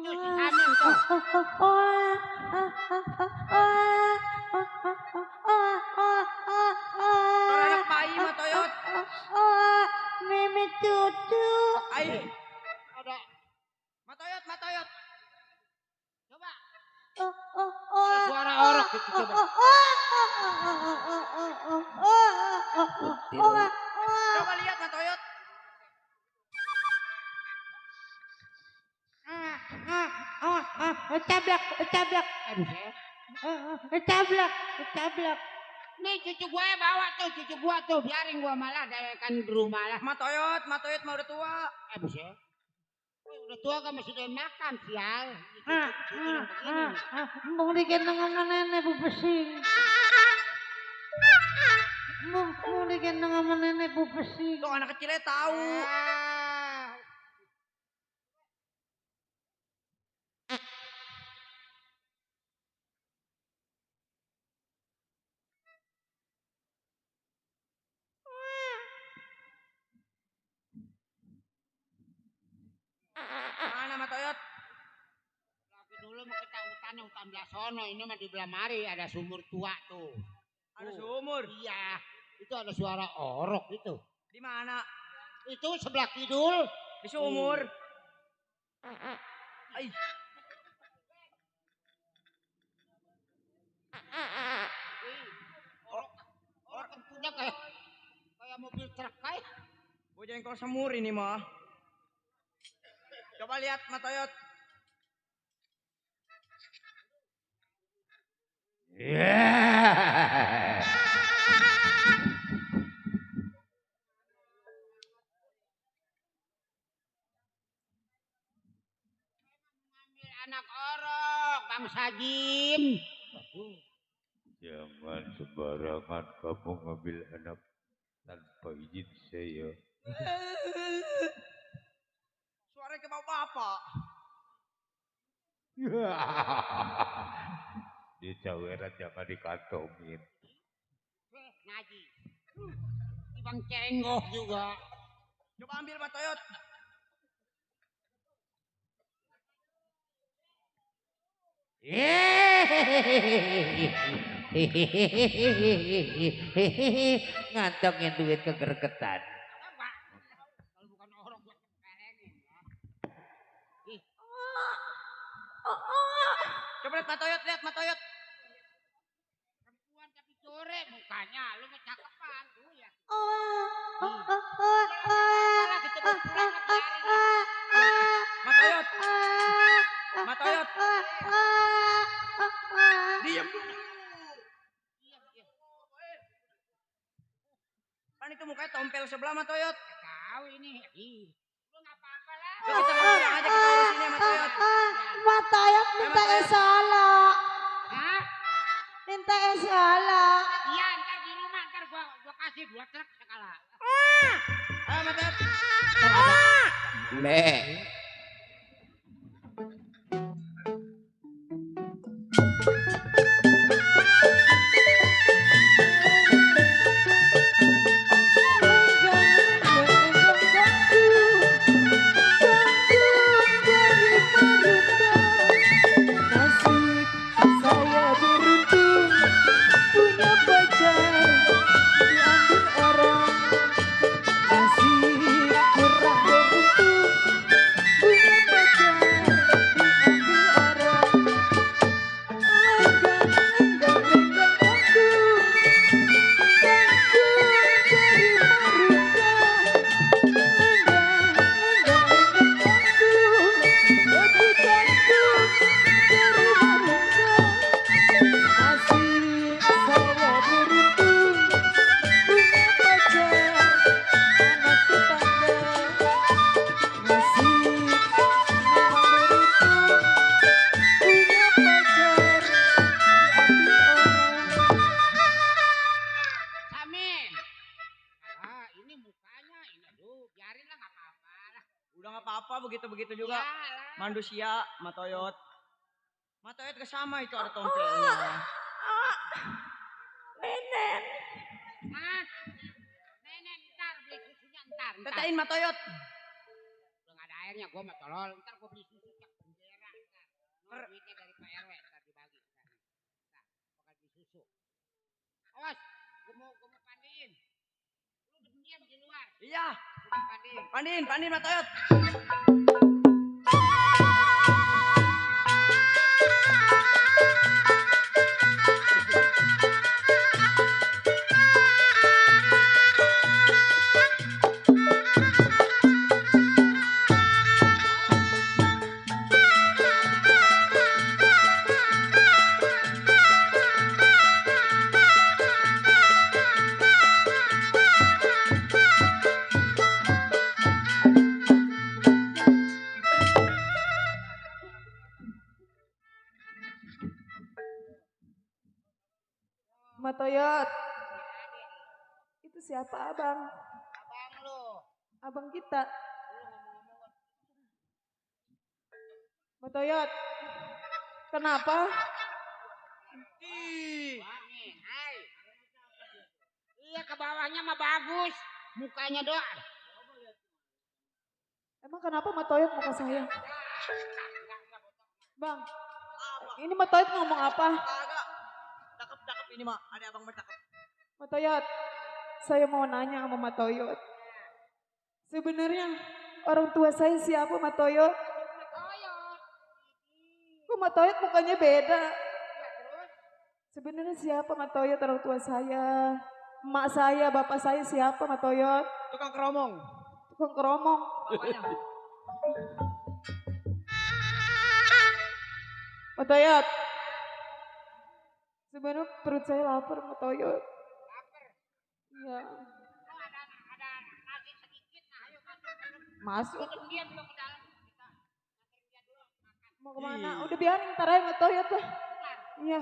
Tuh si Samin tuh. Suara anak bayi mah Toyot. Mimi cucu. Ai. Ada. Matoyot, Matoyot. Coba. Ada Ada suara orok gitu coba. Coba lihat Matoyot. Cablak. Cablak. Nih cucu gue bawa tuh, cucu gue tuh. Biarin gue malah kan di rumah lah. Matoyot mah udah tua. Buset. Udah tua kan masih doyan makan sial. Cucu yang begini. Mau digendong sama nenek Bu Pesing. Mau digendong sama nenek Bu Pesing. Tuh anak kecilnya tahu. Mana Matoyot? Lagi dulu mau kita hutan belah sono, ini mah di belah mari ada sumur tua tuh. Ada sumur. Iya, itu ada suara orok itu. Di mana? Itu sebelah kidul. Di sumur. Ai. Orok tentunya kayak mobil truk kayak. Bojengkol semur ini mah. Coba lihat Matoyot. Anak orok, Bang Sajim. Jangan sembarangan kamu ngambil anak tanpa izin saya. Suara ke bapak. Di caweran jangan dikantongin. Ngaji. Bang Cenggok juga. Coba ambil Matoyot. Ngantongin duit kegergetan. Apa? Kalau bukan orok gua pelengin ya. Coba lihat Matoyot. Perempuan tapi sore mukanya, lu mah cakepan tuh ya. Matoyot. Diam dulu. Kan itu mukanya tompel sebelah Matoyot. Tahu ini. Lu enggak apa-apa lah. Yuk kita pulang aja kita urusin ya Matoyot. Matayat minta salah. Hah? Minta salah. Iya, ntar di rumah ntar gua kasih 2 truk sekala. Ayo Matoyot. Be. Begitu juga. Iyalah. Manusia, Matoyot. Matoyot kesama itu ada tompelnya. Nenek. Hah? Nenek ntar beli susunya ntar. Tetein Matoyot. Udah gak ada airnya, gua mah tolol. Ntar gua beli susu cak bendera. duitnya dari Pak RW ntar dibagi. Nah, bakal beli susu. Awas, gue mau pandiin. Lu diam di luar. Iya. Gua pandiin. Pandiin Mas Toyot. Matoyot. Itu siapa abang? Abang lu. Abang kita. Matoyot. Kenapa? Wangi, hai. Iya ke bawahnya mah bagus. Mukanya doang. Emang kenapa Matoyot muka saya? Bang, ini Matoyot ngomong apa? Kagak. Cakep ini mah. Ada abang bercakep. Matoyot, saya mau nanya sama Matoyot. Sebenarnya orang tua saya siapa Matoyot? Kok Matoyot mukanya beda? Sebenarnya siapa Matoyot orang tua saya? Emak saya, bapak saya siapa Matoyot? Tukang keromong. Tukang keromong. Bapaknya. Matoyot. Sebenarnya perut saya lapar Matoyot. Lapar. Iya. Oh, ada nasi sedikit. Nah, ayo Masuk. masuk dia dulu ke dalam. Kita nganterin dia dulu makan. Mau kemana? Udah biarin ntar aja Matoyot lah. Iya.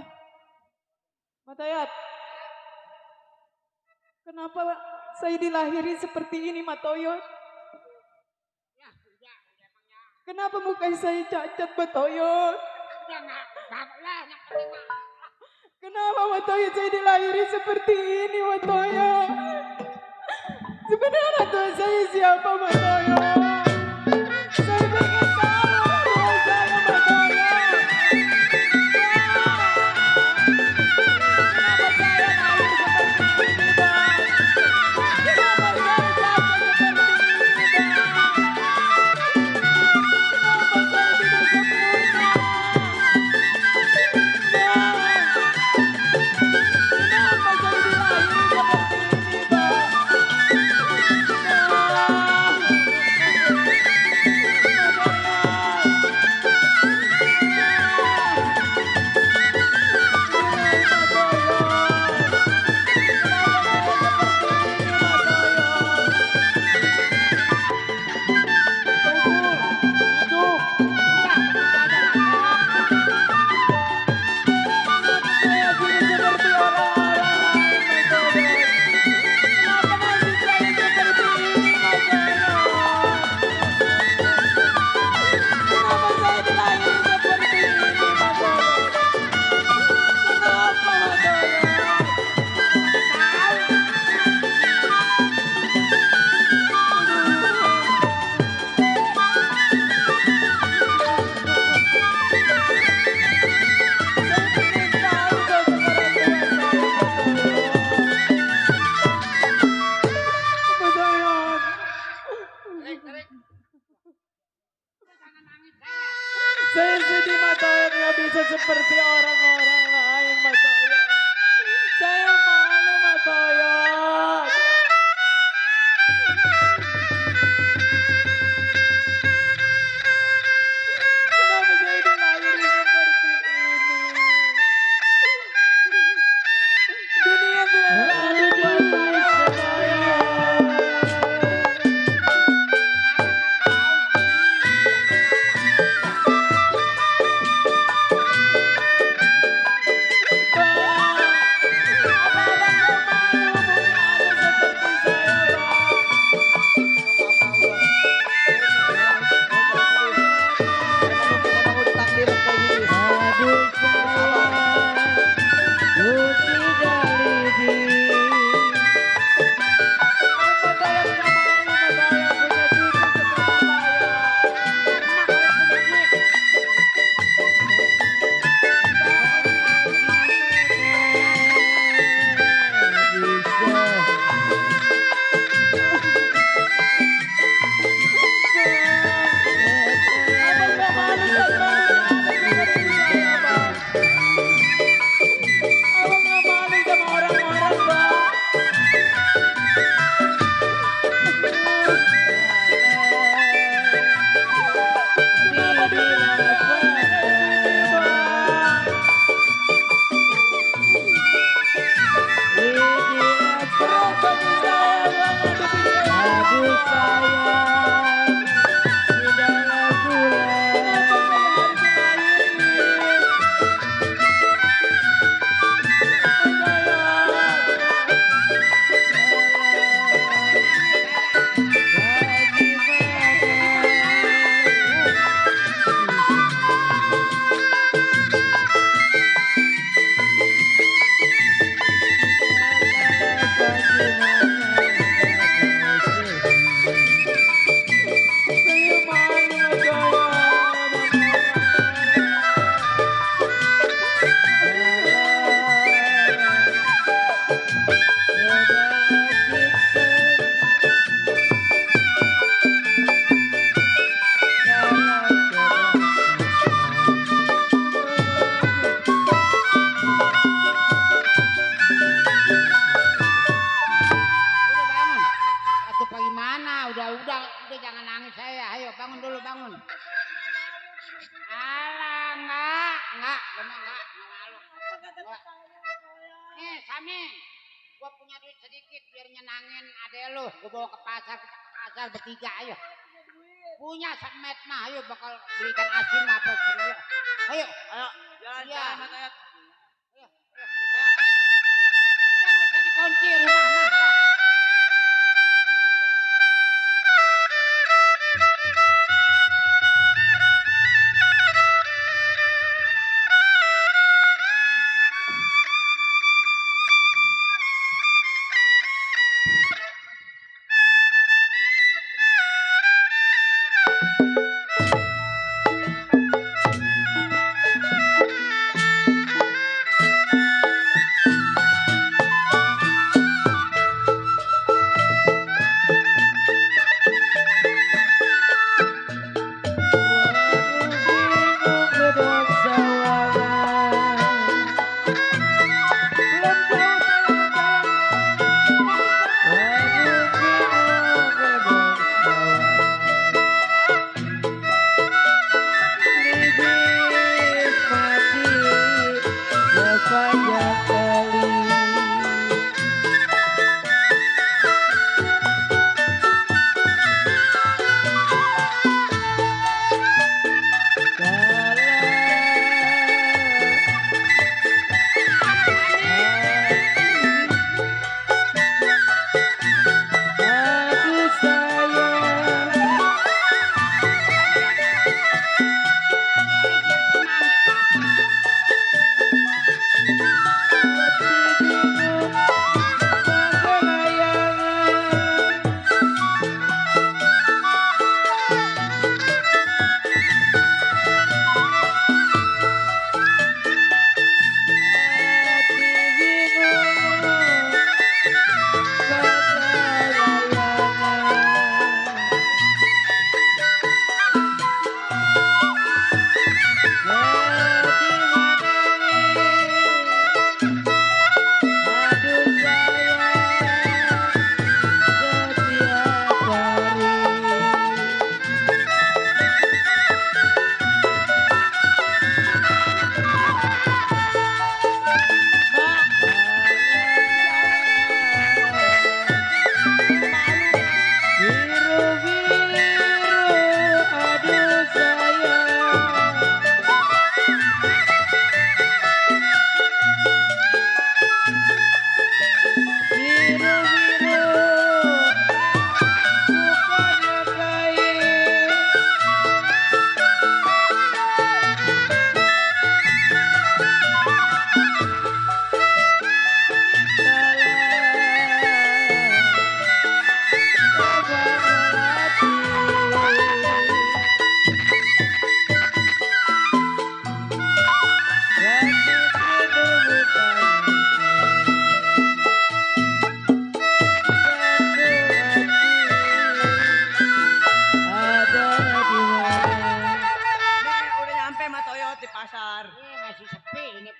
Matoyot. Kenapa saya dilahiri seperti ini Matoyot? Ya, udah emangnya. Kenapa muka saya cacat Matoyot? Udah enggak lah, yang penting mah. Kenapa Matoyot saya dilahiri seperti ini Matoyot? Sebenarnya tua saya siapa Matoyot? Saya pengen tahu tua saya Matoyot. Kenapa saya lahir seperti ini Bang? Kenapa saya cacat seperti ini Bang? Kenapa saya tidak sempurna? Kenapa saya dilahiri seperti ini, Bang? Saya sedih Matoyot nggak bisa seperti orang-orang lain Matoyot. Saya malu Matoyot. Kenapa saya dilahiri seperti ini? Dunia tidak ada buat saya Matoyot. bangun. Alah, enggak malu. Nih, Sami, gua punya duit sedikit biar nyenangin adek lu. Gua bawa ke pasar, kita ke pasar bertiga ayo. Punya semet mah, ayo bakal belikan asin apa semua. Ayo, jalan-jalan Mas Ayat. Ayo. Udah nggak usah dikunci rumah mah.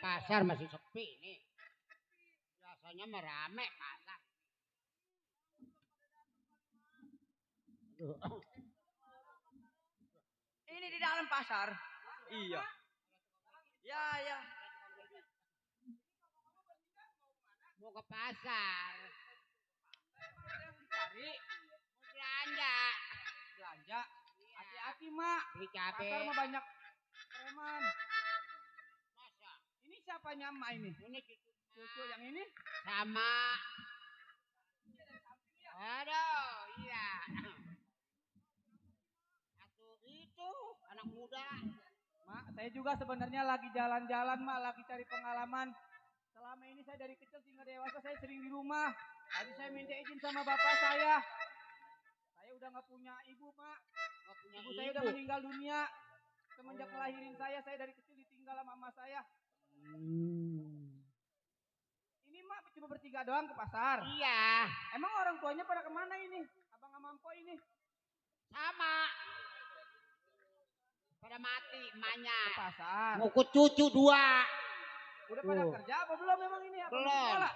Pasar masih sepi nih. Biasanya merame pasar. Ini di dalam pasar. Iya. Ya. Mau ke pasar. Cari Mau belanja. belanja. Hati-hati, Mak. Beli cabe. Pasar mah banyak preman. Masa? Ini siapanya Mak ini? Ini Cucu yang ini? sama. Aduh, iya. Satu itu anak muda. Mak, saya juga sebenarnya lagi jalan-jalan, Mak, lagi cari pengalaman. Selama ini saya dari kecil hingga dewasa saya sering di rumah. Tadi saya minta izin sama bapak saya. Saya udah nggak punya ibu, Mak. Gak punya Ibu saya udah meninggal dunia. Semenjak ngelahirin saya dari kecil ditinggal sama mama saya. Ini Mak cuma bertiga doang ke pasar. Iya. Emang orang tuanya pada kemana ini? Abang sama Ampo ini? Sama. Pada mati emaknya. Ke pasar. Mau ke cucu 2. Udah pada kerja apa belum memang ini? Apa Belum. sekolah?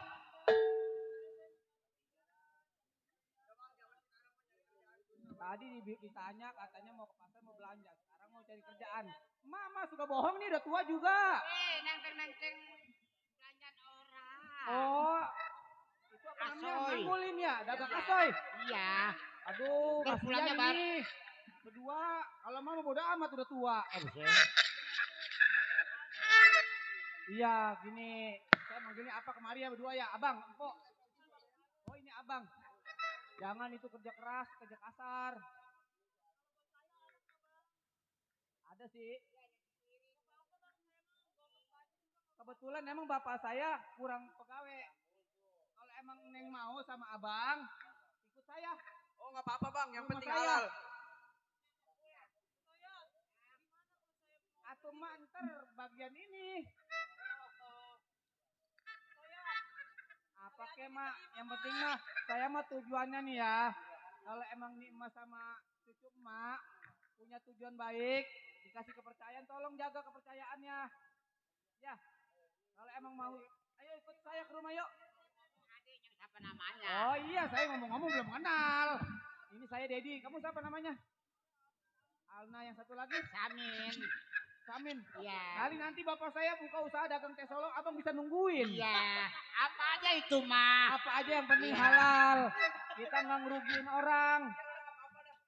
Tadi ditanya katanya mau ke pasar mau belanja. Sekarang mau cari kerjaan. Mama suka bohong nih udah tua juga. Nenteng-nenteng belanjaan orang. Oh. Itu apa namanya? Asoy. Manggulin ya, dagang Iya. asoy. Iya. Aduh, Ntar kasihan pulangnya bar. ini. Berdua, kalau mama bodo amat udah tua. Iya, gini. Saya manggilnya apa kemari ya berdua ya, abang, empok. Oh ini abang. Jangan itu kerja keras, kerja kasar. Ada sih. Kebetulan emang bapak saya kurang pegawai. Kalau emang Neng mau sama abang, ikut saya. Oh nggak apa-apa bang, yang Rumah penting saya. halal. Atau mah ntar bagian ini. Apa ke mak? Yang penting mah saya mah tujuannya nih ya. Kalau emang nih emak sama cucu emak punya tujuan baik, dikasih kepercayaan, tolong jaga kepercayaannya. Ya. Kalau emang mau, ayo ikut saya ke rumah yuk. Adiknya siapa namanya? Oh iya, saya ngomong-ngomong belum kenal. Ini saya Dedi. Kamu siapa namanya? Alna, yang satu lagi? Samin. Samin. Iya. Kali nanti bapak saya buka usaha dagang teh solong, abang bisa nungguin. Iya. Apa aja itu mah? Apa aja yang penting Iya. halal. Kita nggak ngerugiin orang.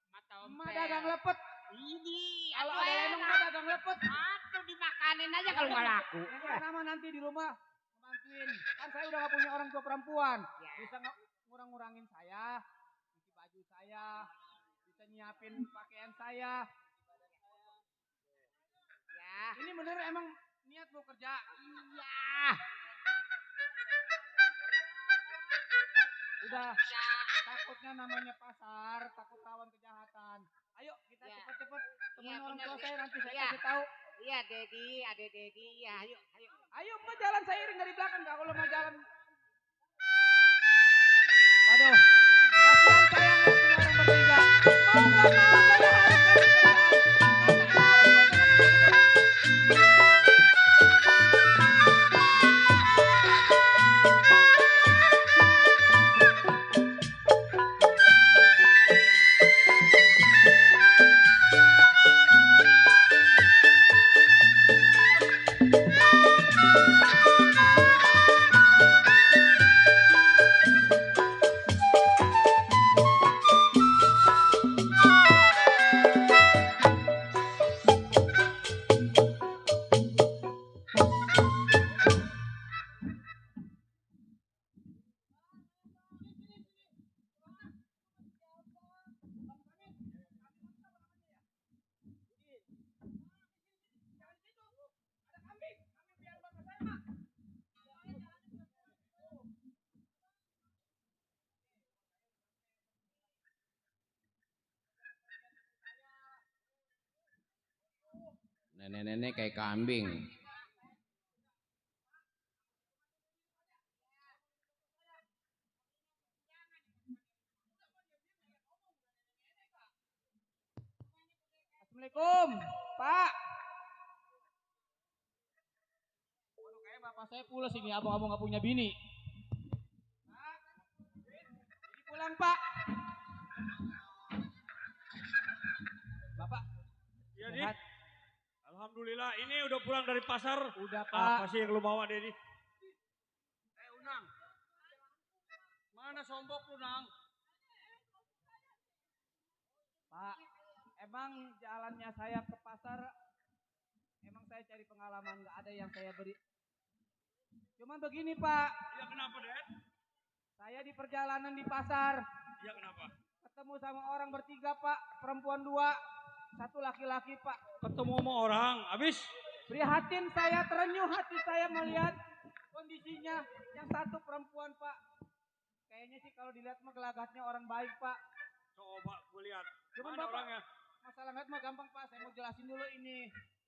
Mata Emak dagang lepet. Ini. Kalau aduh, ada lemong enak. mah dagang lepet. Atuh dimakanin aja kalau nggak laku. Yang pertama nanti di rumah bantuin. Kan saya udah gak punya orang tua perempuan. Ya. Bisa ngurang-ngurangin saya, cuci baju saya, bisa nyiapin pakaian saya. Ya. Ini bener emang niat mau kerja. Iya. Udah takutnya namanya pasar, takut lawan kejahatan. Ayo kita Ya. cepet-cepet temuin Iya, orang bener. tua saya nanti saya Iya. kasih tahu. Iya Dedi, ada Dedi. Ya ayo, ayo. Ayo mbak jalan saya iring dari belakang kak kalau mau jalan. Waduh, kasihan saya ngeliat ini orang bertiga. Mau nggak mau saya harus kasih kerjaan. Karena ini Nenek-nenek kayak kambing. Assalamualaikum, Pak. Waduh, kayak bapak saya pulas ini, abang-abang nggak punya bini. Pak, ini pulang Pak. Bapak, Iya Di. sehat? Alhamdulillah ini udah pulang dari pasar. Udah Apa Pak. sih yang lu bawa Dedi? Unang. Mana sombok lu Nang? Pak, emang jalannya saya ke pasar, emang saya cari pengalaman, nggak ada yang saya beri. Cuman begini Pak, Iya kenapa Ded? saya di perjalanan di pasar, Iya kenapa? ketemu sama orang bertiga Pak, perempuan 2, 1 laki-laki Pak. Ketemu sama orang, habis? Prihatin saya, terenyuh hati saya melihat kondisinya, yang 1 perempuan Pak. Kayaknya sih kalau dilihat mah gelagatnya orang baik Pak. Coba gue lihat. Cuman Mana Bapak, orangnya? masalah ngeliat mah gampang Pak, saya mau jelasin dulu ini.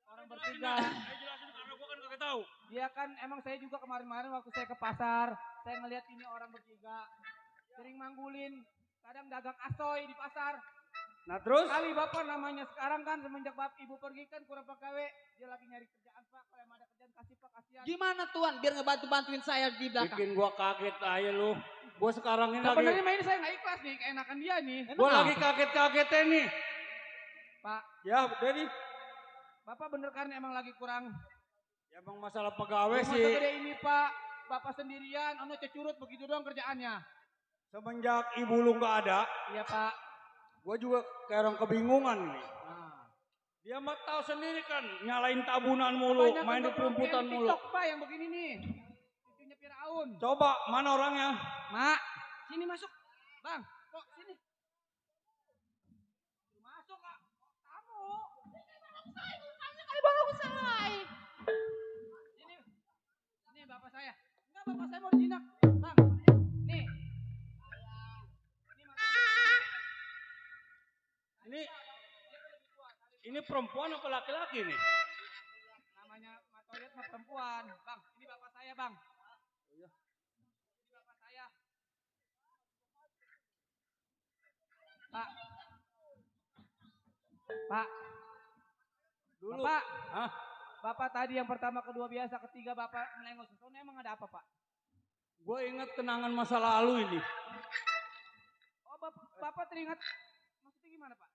Orang Jelasin bertiga. dah. Ayo jelasin karena gue kan kagak tahu. Dia kan emang saya juga kemarin-kemarin waktu saya ke pasar, saya ngeliat ini orang bertiga. Sering manggulin, kadang dagang asoy di pasar. Nah terus? Kali Bapak namanya sekarang kan semenjak Ibu pergi kan kurang pegawai. Dia lagi nyari kerjaan Pak. Kalau emang ada kerjaan kasih Pak, kasihan. Gimana Tuan biar ngebantu-bantuin saya di belakang? Bikin gua kaget aja lu. Gua sekarang ini lagi. Sebenarnya ini saya nggak ikhlas nih, keenakan dia nih. Gua lagi kaget-kagetnya nih. Pak, Ya, Dedi. Bapak bener kan emang lagi kurang. Ya emang masalah pegawai Rumah sih. segede ini Pak, Bapak sendirian, ono cecurut begitu doang kerjaannya. Semenjak ibu lu nggak ada, Iya Pak. gua juga kayak orang kebingungan nih. Nah. Dia mah tahu sendiri kan, nyalain tabunan mulu, Banyak main di perumputan yang mulu. TikTok Pak yang begini nih. Cucunya Firaun. Coba, mana orangnya? Mak, sini masuk. Bang, kok sini. Masuk Kak. Kamu. Ini bapak saya. Enggak, bapak saya mau dijinak. Bang, nih. Ini perempuan apa laki-laki nih? Namanya Matoyet mah perempuan. Bang, ini bapak saya, Bang. Ini bapak saya. Pak. Pak. Dulu. Bapak. Hah? Bapak tadi yang pertama, kedua biasa, ketiga bapak melengos. Soalnya emang ada apa, Pak? Gue ingat kenangan masa lalu ini. Oh, bapak teringat. Maksudnya gimana, Pak?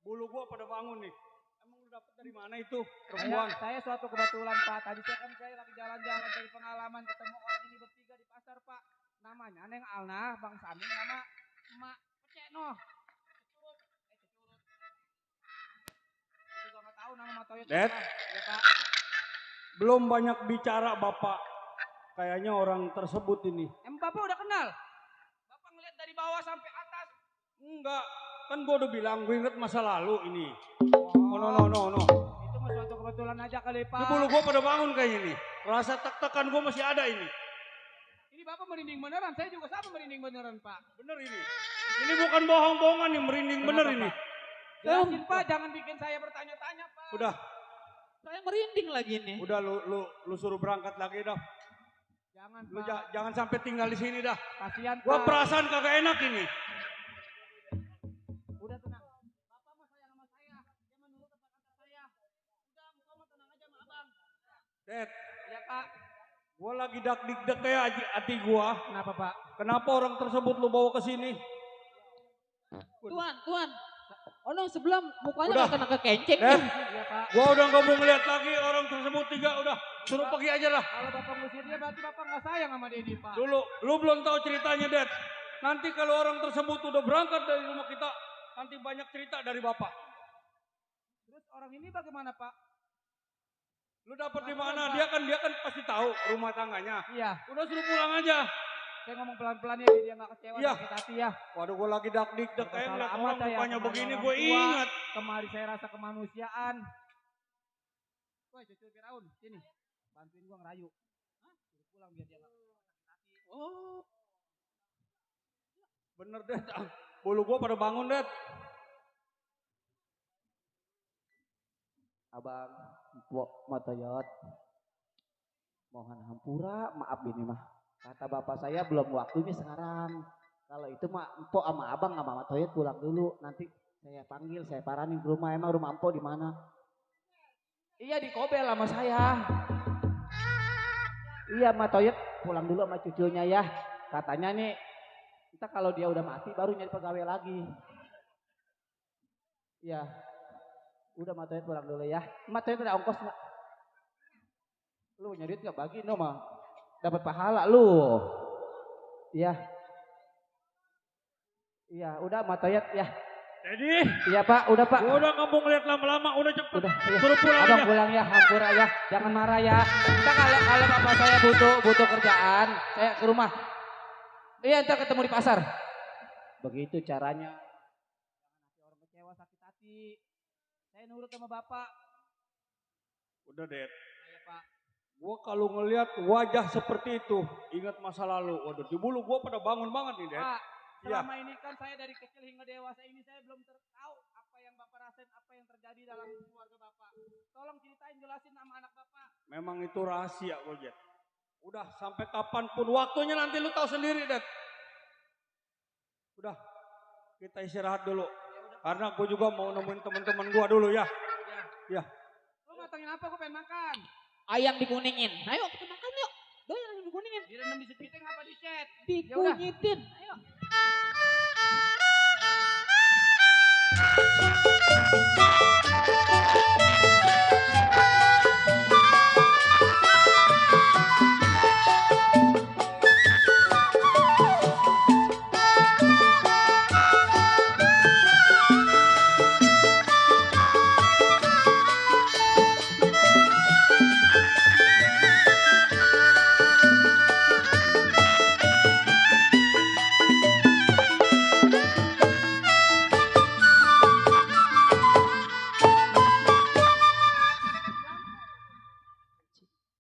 Bulu gue pada bangun nih. Emang lu dapet dari mana itu perempuan? Saya suatu kebetulan Pak. Tadi saya lagi jalan-jalan dari pengalaman ketemu orang ini bertiga di pasar Pak. Namanya Neng Alna, Bang Samin sama Emak Pecek noh. Cecurut. Saya juga nggak tahu nama Matoyet. Dad. Ya Pak. Belum banyak bicara Bapak. Kayaknya orang tersebut ini. Emang Bapak udah kenal? Bapak ngeliat dari bawah sampai atas. Enggak. Kan gue udah bilang, gue inget masa lalu ini. Oh, no. Itu mah suatu kebetulan aja kali Pak. Ini bulu gue pada bangun kayaknya nih. Rasa tek-tekan gue masih ada ini. Ini Bapak merinding beneran. Saya juga sama merinding beneran Pak. Bener ini. Ini bukan bohong-bohongan nih, merinding bener ini. Jelasin Pak, jangan bikin saya bertanya-tanya Pak. Udah, Saya merinding lagi nih. udah lu suruh berangkat lagi dah. Jangan Lu Pak. jangan sampai tinggal di sini dah. Kasihan Gua Pak. perasaan kagak enak ini. Udah tenang. Bapak mah sayang sama saya. Dia menurut kata-kata saya. Udah, engkau mah tenang aja sama abang. Dad, Iya Pak. gua lagi dak-dik-dak kayak hati gua. Kenapa Pak? Kenapa orang tersebut lu bawa ke sini? Tuan. Oh no, sebelah mukanya Udah. kena kekenceng. Dad, Iya Pak. gua udah nggak mau ngeliat lagi orang tersebut tiga. Udah, suruh pergi aja lah. Kalau Bapak ngusir dia berarti Bapak nggak sayang sama Dedi Pak. Dulu, lu belum tahu ceritanya, Dad. Nanti kalau orang tersebut udah berangkat dari rumah kita, nanti banyak cerita dari Bapak. Terus orang ini bagaimana Pak? Lu dapet di mana? Dia kan pasti tahu rumah tangganya. Iya. Udah suruh pulang aja. Saya ngomong pelan-pelan ya biar dia nggak kecewa Iya. sakit hati ya. Waduh, gue lagi dak-dik-dak kayak Salah ngeliat amat orang saya mukanya kemarin begini, orang gue tua. ingat. Kemari saya rasa kemanusiaan. Woi cucu Firaun, sini. Bantuin gua ngerayu. Hah? Suruh pulang biar dia nggak sakit hati. Oh, bener, Dad. Bulu gue pada bangun, Dad. Abang, Mpok Matoyot. Mohon hampura, maaf ini mah. Kata bapak saya belum waktunya sekarang. Kalau itu mah Mpok sama abang sama Matoyot pulang dulu. Nanti saya panggil, saya paranin ke rumah. Emang rumah Mpok di mana? Iya di Kobel sama saya. Iya Matoyot pulang dulu sama cucunya ya. Katanya nih, kita kalau dia udah mati baru nyari pegawai lagi. Iya. Udah Matoyot pulang dulu ya. Matoyot ada ongkos nggak? Lu nyari duit nggak bagi no mah. Dapat pahala lu. Iya. Iya, udah Matoyot ya. Jadi, Iya Pak, udah Pak. gue udah nggak mau ngeliat lama-lama, udah cepet. Udah, iya. Suruh pulang Abang aja. pulang ya, hampura ya. Jangan marah ya. Kita kalau bapak saya butuh kerjaan, saya ke rumah. Iya, ntar ketemu di pasar. Begitu caranya. Jangan orang kecewa sakit hati. Saya nurut sama Bapak. Udah, Dad. Iya Pak. Gue kalau ngeliat wajah seperti itu, ingat masa lalu. Waduh, di bulu gue pada bangun banget nih, Dad. Pak, Iya. selama ini kan saya dari kecil hingga dewasa ini saya belum tahu apa yang Bapak rasain, apa yang terjadi dalam keluarga Bapak. Tolong ceritain, jelasin sama anak Bapak. Memang itu rahasia, Gojek. Udah, sampai kapanpun waktunya nanti lu tahu sendiri, Dad. Udah, kita istirahat dulu. Ya udah Karena gue juga mau nemuin teman-teman gue dulu ya. Ya. Lu matangin apa? Gue pengen makan. Ayam dikuningin. Ayo kita makan yuk. Doyan ayam dikuningin. Direndam di sepiting apa di set? Ya udah. Dikunyitin. Ayo.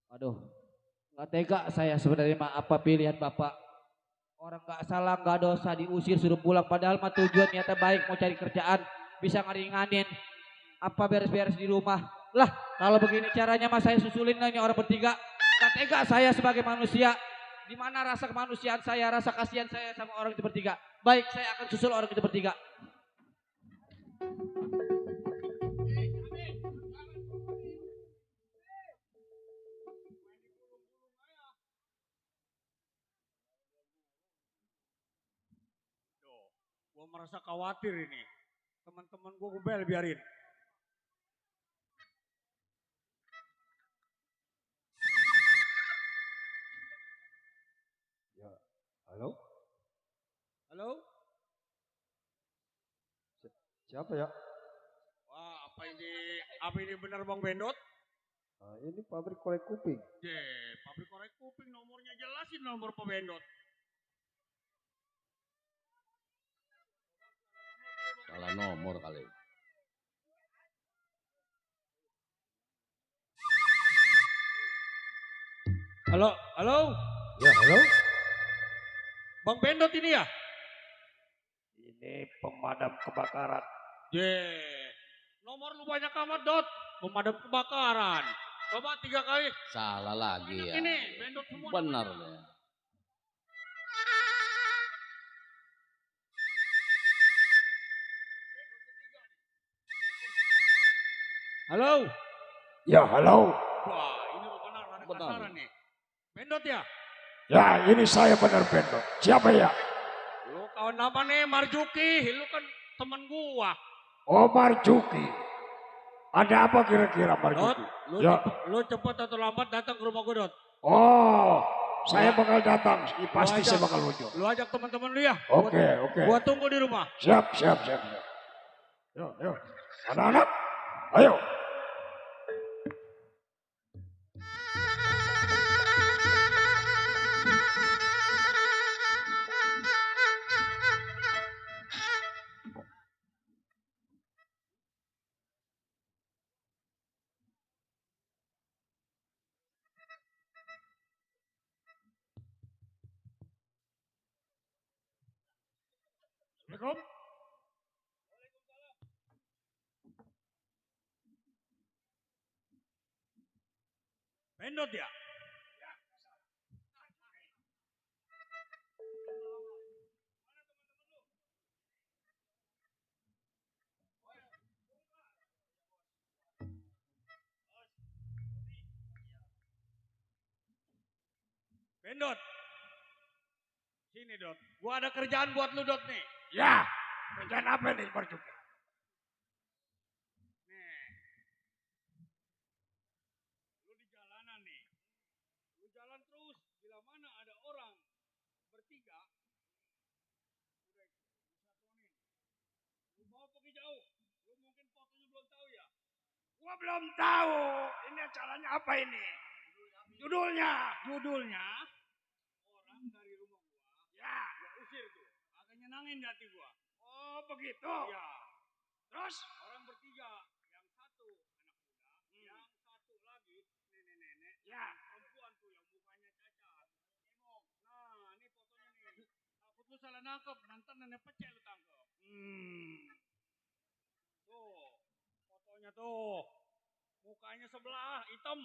Aduh, nggak tega saya sebenarnya mah apa pilihan Bapak. Orang nggak salah, nggak dosa diusir suruh pulang. Padahal mah tujuan niatnya baik mau cari kerjaan. Bisa ngeringanin. Apa beres-beres di rumah. Lah kalau begini caranya mah saya susulin nanya orang bertiga. Nggak tega saya sebagai manusia. Di mana rasa kemanusiaan saya, rasa kasihan saya sama orang itu bertiga. Baik, saya akan susul orang itu bertiga. Gue merasa khawatir ini. Teman-teman gue bel biarin. Ya, halo? Halo? Siapa ya? Wah, apa ini benar Bang Bendot? Ini pabrik korek kuping. Pabrik korek kuping nomornya jelasin nomor Pak Bendot. Salah nomor kali. Halo, halo? Ya, halo? Bang Bendot ini ya? Ini pemadam kebakaran. Nomor lu banyak amat Dot. Pemadam kebakaran. Coba 3 kali. Salah lagi ya. Ini Bendot semua. Benar namanya. ya. Halo? Ya, halo. Wah, ini lu benar ada Benar. pasaran nih. Bendot ya? Ya, ini saya benar Bendot. Siapa ya? Lu kawan apa nih Marjuki? Lu kan temen gua. Oh, Marjuki. Ada apa kira-kira Dot, Marjuki? lu, Ya. lu cepet atau lambat datang ke rumah gua Dot. Oh, saya bakal datang. Pasti Lu saya ajak- bakal wujud. Lu ajak teman-teman lu ya. Oke, oke. Gua tunggu di rumah. Siap, siap, siap. Siap. Yuk, yuk. Anak-anak, ayo. Assalamualaikum. Bendot ya? Bendot. Sini Dot. Gua ada kerjaan buat lu Dot nih. Ya, kerjaan apa nih Marjuki? Nih. Lu di jalanan nih. Lu jalan terus. Bila mana ada orang bertiga. Udah disatuin. Lu mau pergi jauh. Lu mungkin fotonya belum tahu ya. Gua belum tahu. Ini acaranya apa ini? Judulnya. Judulnya. Orang dari rumah gua. Ya. Gua usir tuh. Agak nyenangin di hati gua. Oh, begitu. Ya. Terus? Orang bertiga. Yang satu anak muda. Yang satu lagi nenek-nenek. Ya. Perempuan tuh yang mukanya cacat. Nengok. Nah, ini fotonya nih. Takut lu salah nangkep. Nanti nenek pecah lu tangkep. Tuh. Fotonya tuh. Mukanya sebelah hitam.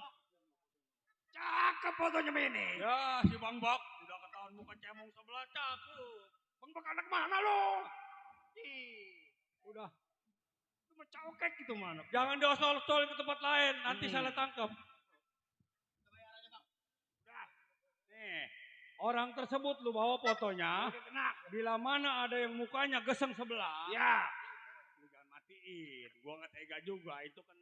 Cakep fotonya ini. Ya, si Bang Bak. Udah ketahuan muka cemong sebelah. Cakep. Bang Bak anak mana lo? Udah. Itu mah cokek gitu mana. Jangan diosol-osol ke tempat lain, nanti salah tangkap. Udah. Nih, orang tersebut lu bawa fotonya. Bila mana ada yang mukanya geseng sebelah. Ya. Lu jangan matiin. Gua nggak tega juga. Itu kan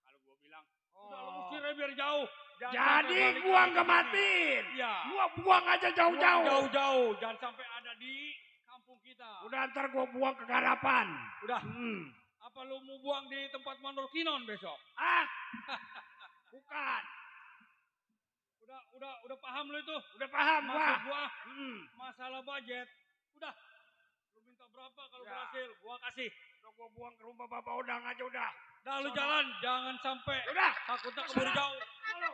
kalau gua bilang, udah lu usirnya biar jauh. Jadi gua nggak matiin. Iya. Gua buang aja jauh-jauh. Jauh-jauh. Jangan sampai ada di kampung kita. Udah ntar gua buang ke Garapan. Udah. Apa lu mau buang di tempat Mandor Kinon besok? Ah, bukan. Udah paham lu itu? Udah paham Maksud gua. gua masalah budget. Udah. Lu minta berapa kalau berhasil? Gua kasih. Udah gua buang ke rumah Bapak Odang aja udah. Dah lu jalan, jangan sampai. Udah. Takutnya keburu jauh. Halo.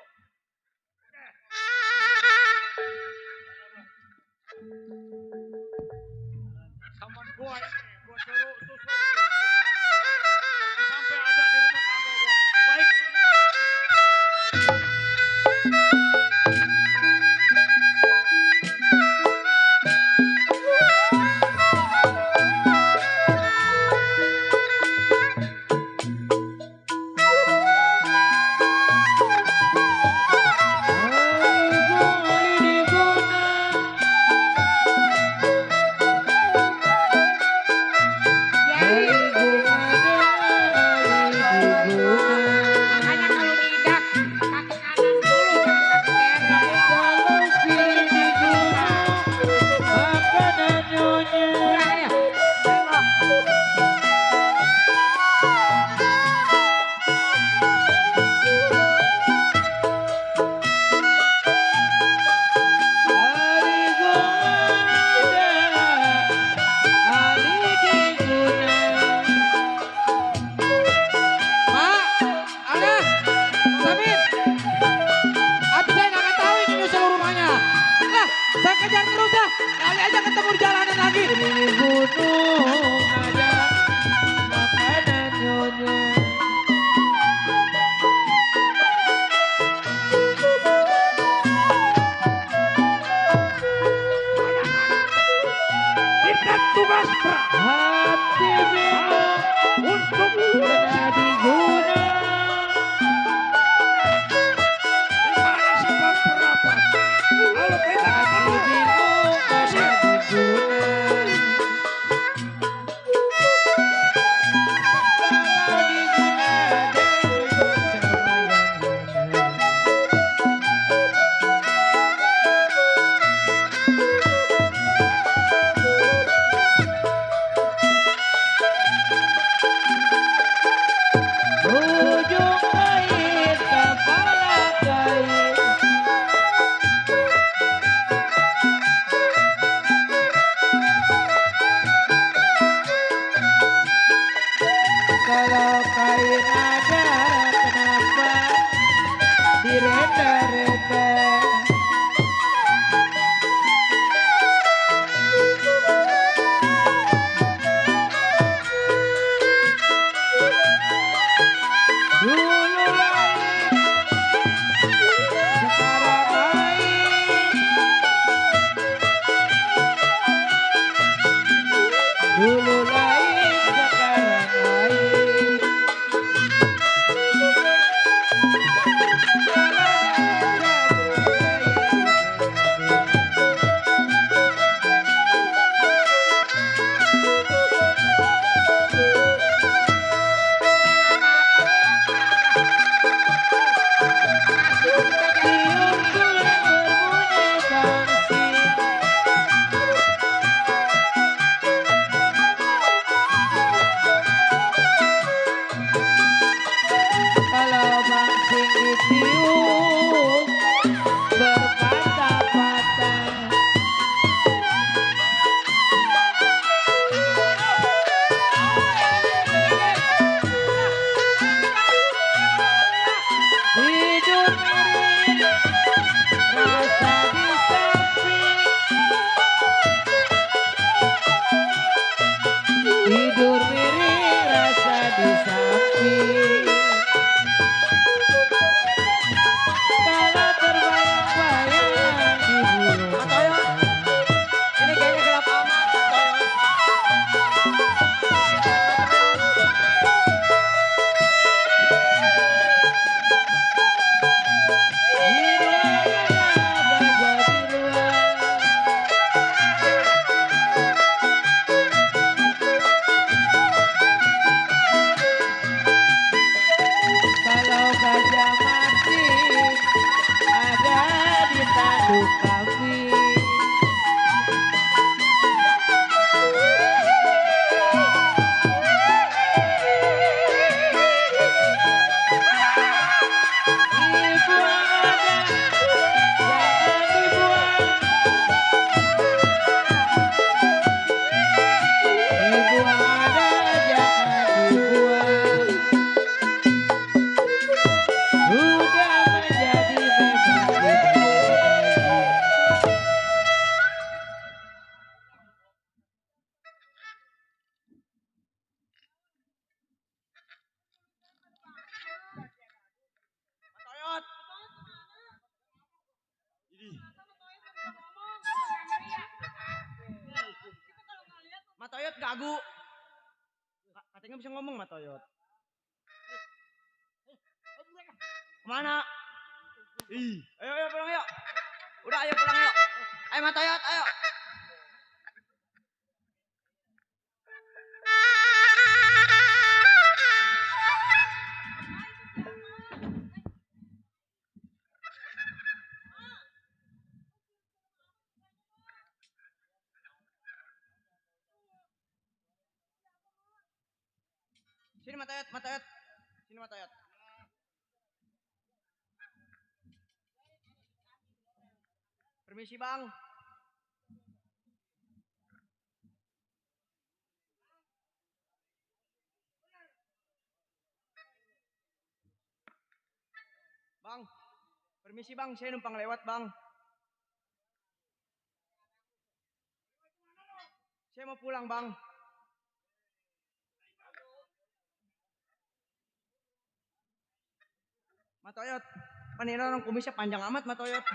Sama gua ini, gua suruh susul. Sampai ada di rumah tangga gua. Baik. Makanya kalau diidak kaki kanan dulu jangan kaki kiri. Udah ya. Saya kejar terus dah. Kali aja ketemu di jalanan lagi. Di gunung ada makanan nyonya. Kita tugas berat Hati bingung untuk pernah di gunung. gimana sih Bang Perapat? Kalau kita Hati bingung pernah di gunung. Kalau di gunung ada sama yang benar. Ujung kait kepala kait. Kalau kain ada kenapa direnda-renda? Dulu lain, sekarang lain. Dulu lain, sekarang lain. Tiup suling berbunyi gongsi. Kalau mancing ditiup berpatah-patah. Tidur miring rasa di samping. Tidur miring rasa di samping. Kalau gajah mati ada di tanduk kami. Ibu ada, jangan dibuang. Ibu ada, jangan dibuang. Udah menjadi memang kita. Matoyot. Matoyot gagu. Katanya bisa ngomong Matoyot. Kemana? Ayo pulang yuk. Udah ayo pulang yuk. Ayo Matoyot, ayo. Sini Matoyot, Matoyot. Sini Matoyot. Permisi Bang. Bang, permisi Bang, saya numpang lewat Bang. Saya mau pulang Bang. Matoyot, panina orang kumisnya panjang amat Matoyot.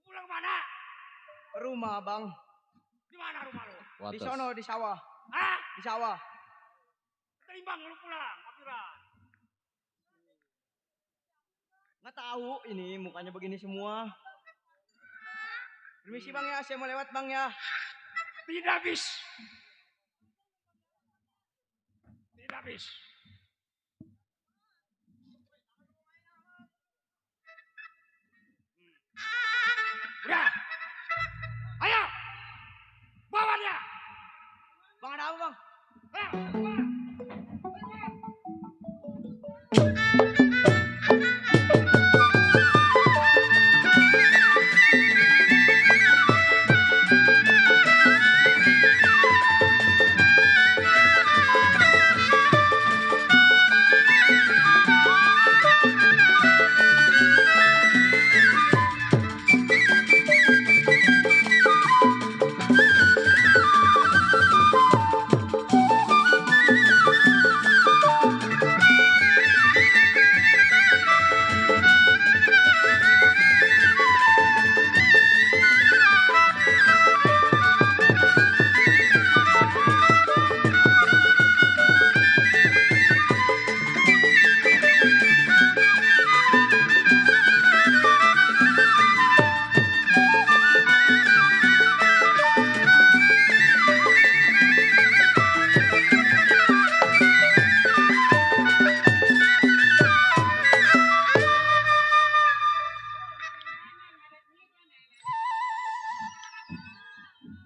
Pulang mana? Ke rumah Bang. Di mana rumah lu? Di sono, di sawah. Hah? Di sawah. Terimbang lu pulang, Mafiran. Nggak tahu ini mukanya begini semua. Permisi Bang ya, saya mau lewat Bang ya. Tidak bis. Tidak bis. Udah. Ayo. Bawa dia. Bang ada apa Bang? Ayo, bawa.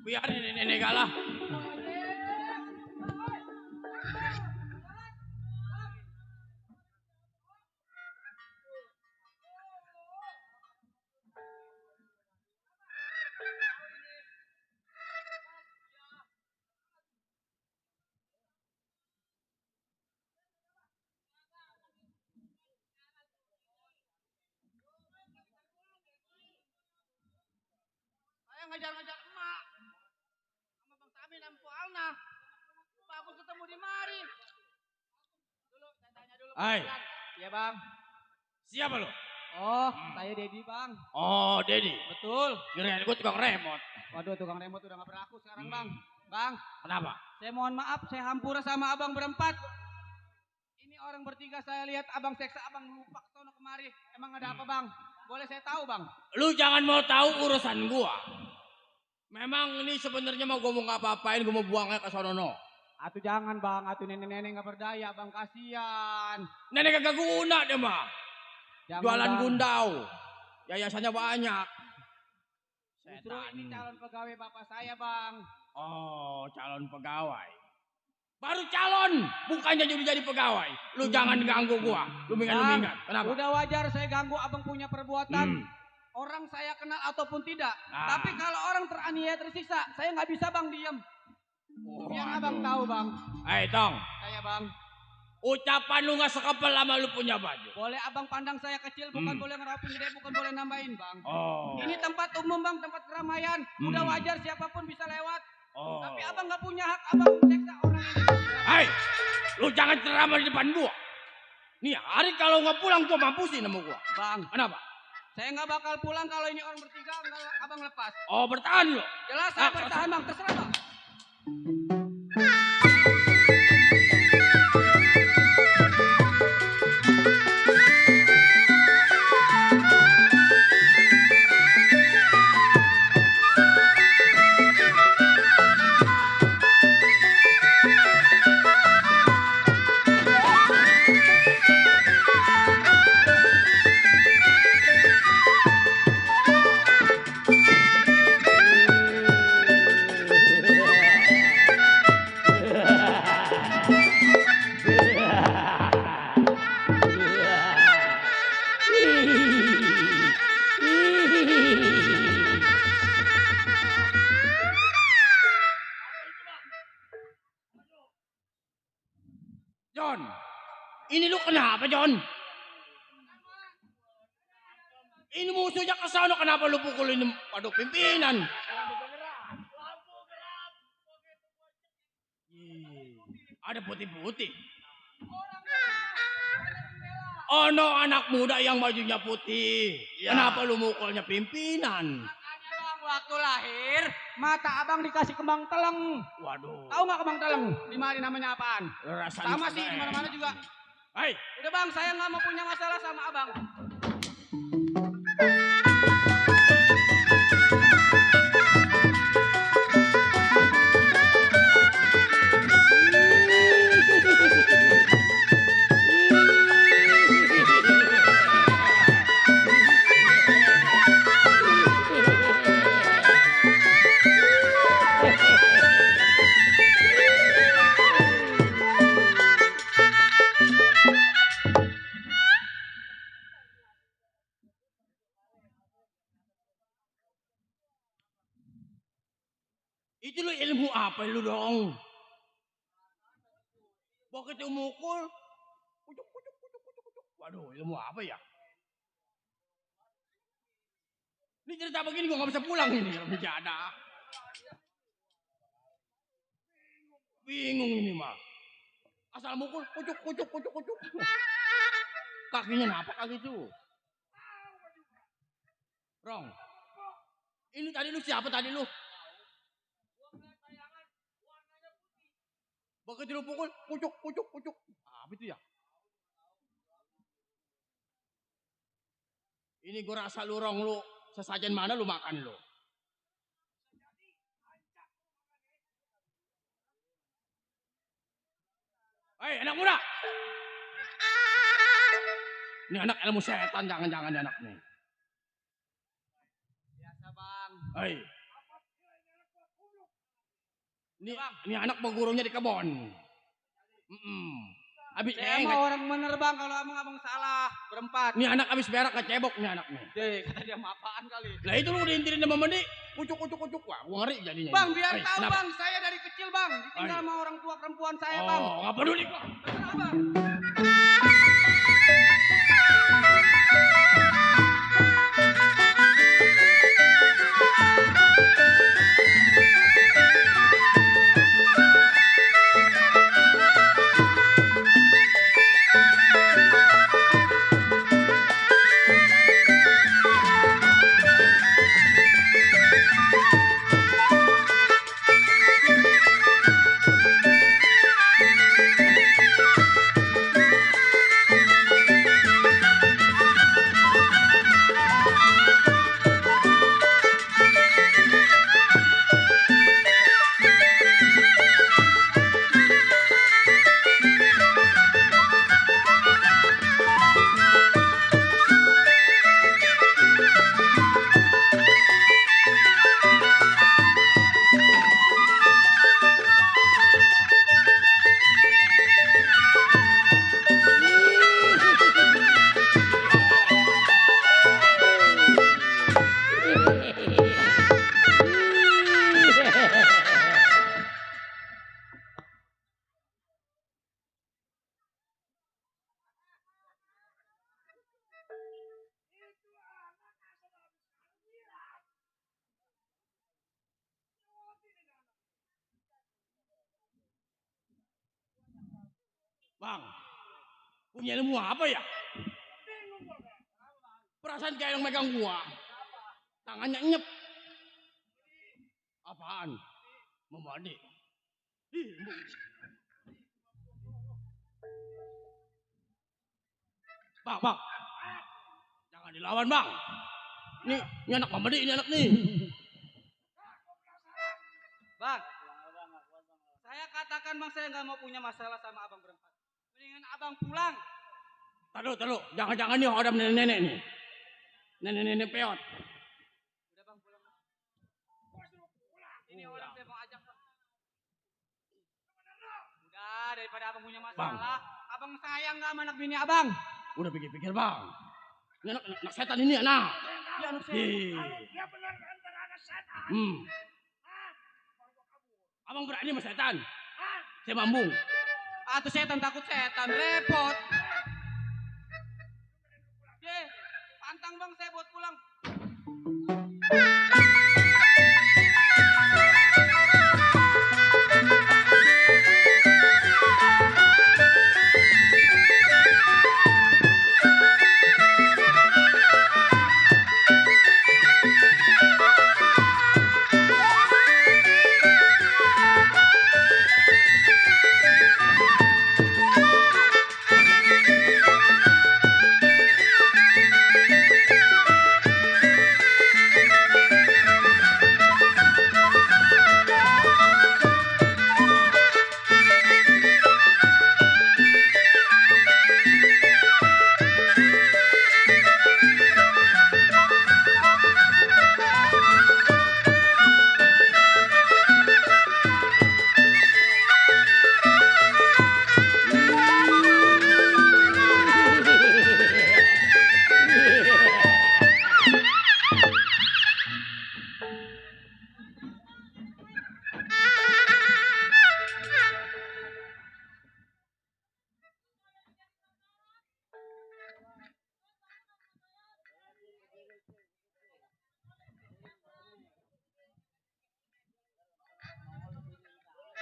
Biarin ini kalah. Saya ngajar-ngajar emak. Sama Bang Samin dan Bu Alna. Bagus ketemu di mari. Dulu, saya tanya dulu. Hai. Iya Bang. Siapa lu? Oh, saya Dedi Bang. Oh, Dedi. Betul. Kirain gue tukang remote. Waduh, tukang remote udah gak berlaku sekarang Bang. Bang, Kenapa? saya mohon maaf, saya hampura sama abang berempat. Ini orang bertiga saya lihat abang seksa, abang lupa sono kemari. Emang ada apa bang? Boleh saya tahu bang? Lu jangan mau tahu urusan gua. Memang ini sebenarnya mau gua mau ngapa-apain, gua mau buangnya ke sono. Atuh jangan bang, atuh nenek-nenek nggak berdaya bang, kasihan. Nenek kagak guna deh mah. Jangan, Jualan bang. gundau. Yayasannya banyak. Justru Setan. ini calon pegawai bapak saya bang. Oh, calon pegawai. Baru calon, bukannya jadi pegawai. Lu jangan ganggu gua. Lu Bang, mingat. Kenapa? udah wajar saya ganggu abang punya perbuatan. Orang saya kenal ataupun tidak. Ah. Tapi kalau orang teraniaya tersiksa, saya nggak bisa bang diem. Biar abang tahu bang. Hei Tong, Saya bang. ucapan lu gak sekepel sama lu punya baju. Boleh abang pandang saya kecil, bukan boleh ngerapin gede, bukan boleh nambahin bang. Oh. Ini tempat umum bang, tempat keramaian. Udah wajar siapapun bisa lewat. Oh. Tapi abang nggak punya hak, abang seksa orang ini. Hei, lu jangan ceramah di depan gua. Nih hari kalau nggak pulang gua mampusin sama gua. Bang, Kenapa? saya nggak bakal pulang kalau ini orang bertiga nggak abang lepas. Oh bertahan lu. Jelas saya bertahan bang, terserah bang. John, ini lu kenapa John? Ini musuhnya ke sana, kenapa lu pukulin waduk pimpinan? Ada putih-putih. Oh no, anak muda yang bajunya putih. Kenapa lu mukulnya pimpinan? Makanya bang, waktu lahir mata abang dikasih kembang teleng. Waduh. Tahu nggak kembang teleng? Di mana namanya apaan? Rasanya Sama sih di mana-mana juga. Hai, Udah bang, saya nggak mau punya masalah sama abang. itu lu ilmu apa lu dong? Begitu mukul, kucuk. Waduh, ilmu apa ya? Ini cerita begini gua nggak bisa pulang ini kalau tidak ada. Bingung ini mah. Asal mukul, kucuk. Kakinya napak kaki itu. Rong, ini tadi lu siapa tadi lu? Begitu lu pukul, kucuk. Apa itu ya? Ini gua rasa lu Rong, lu sesajen mana lu makan lu. Hei anak muda. Ini anak ilmu setan, jangan-jangan anak nih. Biasa bang. Hei. Ini anak bergurunya di kebon. Abis Saya mau orang bener bang, kalau abang salah berempat. Ini anak abis berak kecebok nih anak nih. Deh, kata dia apaan kali. Lah itu lu diintirin sama mandi, kucuk. Wah, gua ngeri jadinya. Bang, biar Hei, tahu kenapa? bang, saya dari kecil bang, ditinggal Ayo. sama orang tua perempuan saya bang. Oh, nggak peduli gua. Terserah bang. Bang, punya ilmu apa ya? Perasaan kayak yang megang gua. Tangannya nyep. Apaan? Memadi. Bang. Jangan dilawan, Bang. Ini anak memadi, ini anak nih. Bang, saya katakan bang saya nggak mau punya masalah sama abang berempat. Mendingan abang pulang. Taruh. Jangan nih ada nenek-nenek nih. Nenek-nenek peot. Udah bang pulang. Ini orang saya mau ajak bang. Udah daripada abang punya masalah, abang sayang nggak sama anak bini abang. Udah pikir-pikir, Bang. Ini anak setan ini anak. Iya anak saya. Dia benar antara anak setan. Abang berani sama setan? Saya mambung. Atau setan takut setan, repot. Pantang bang saya buat pulang.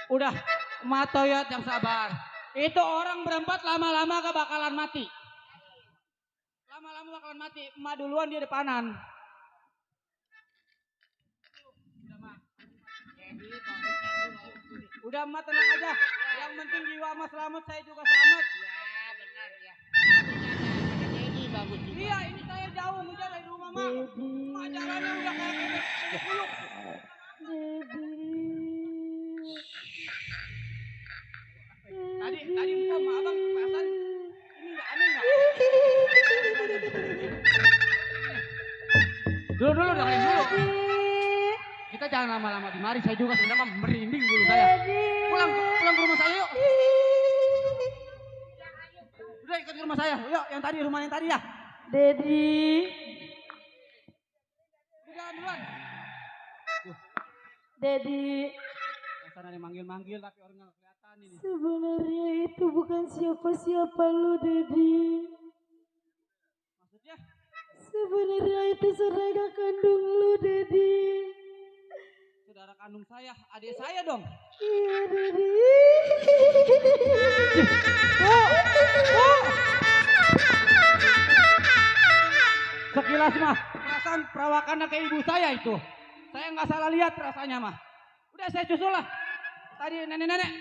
Udah, Matoyot yang sabar. Itu orang berempat lama-lama gak bakalan mati. Lama-lama bakalan mati. Emak duluan dia depanan. Udah emak tenang aja. Yang penting jiwa emak selamat, saya juga selamat. Ya benar ya. Ini bagus juga. Iya, ini saya jauh ngejar dari rumah emak. Emak jalannya udah kayak bebek buluk. Tadi bukan sama abang perasaan ini nggak aneh nggak? Dulu dengerin dulu. Kita jangan lama-lama di mari. Saya juga sebenarnya merinding dulu saya. Pulang ke rumah saya yuk. Udah ikut ke rumah saya. Yuk yang tadi rumah yang tadi ya. Dedi. Udah duluan. Dedi. Sana dia manggil-manggil tapi orang nggak kelihatan ini. Sebenarnya itu bukan siapa-siapa lu, Dedi. Maksudnya? Sebenarnya itu saudara kandung lu, Dedi. Saudara kandung saya, adik saya dong. Iya, Dedi. Sekilas mah, perasaan perawakannya kayak ibu saya itu. Saya nggak salah lihat rasanya mah. Udah saya susul lah. Tadi nenek-nenek.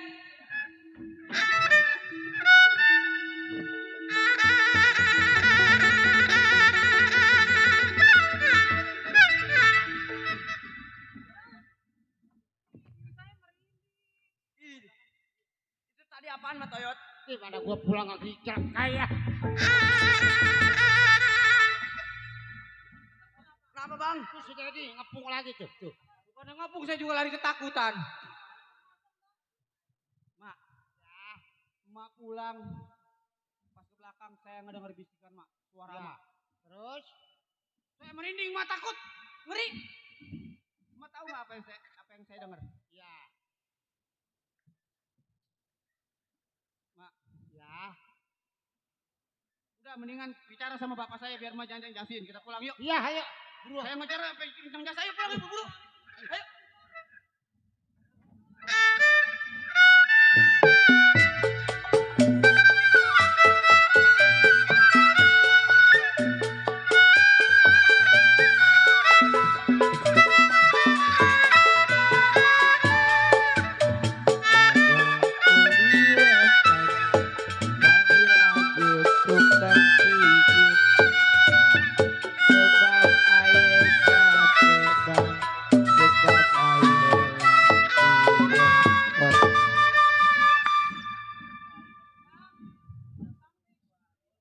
Itu tadi apaan Mas Toyot? Mana gua pulang lagi kaya. Kenapa bang? Tuh si Dedi ngepung lagi tuh. Bukan ngapung, saya juga lari ketakutan. Mak, ya, Mak pulang. Pas ke belakang saya ngedenger bisikan Mak, suara Ya. Mak. Terus Saya merinding, Mak takut, ngeri. Mak tahu nggak apa yang saya dengar? ya. Mak, Ya. udah mendingan bicara sama bapak saya biar Mak jangan jelasin. Kita pulang yuk. Iya, ayo. Buru. Saya ngejar apa kencang jasa, ayo pulang yuk buru. Ayo.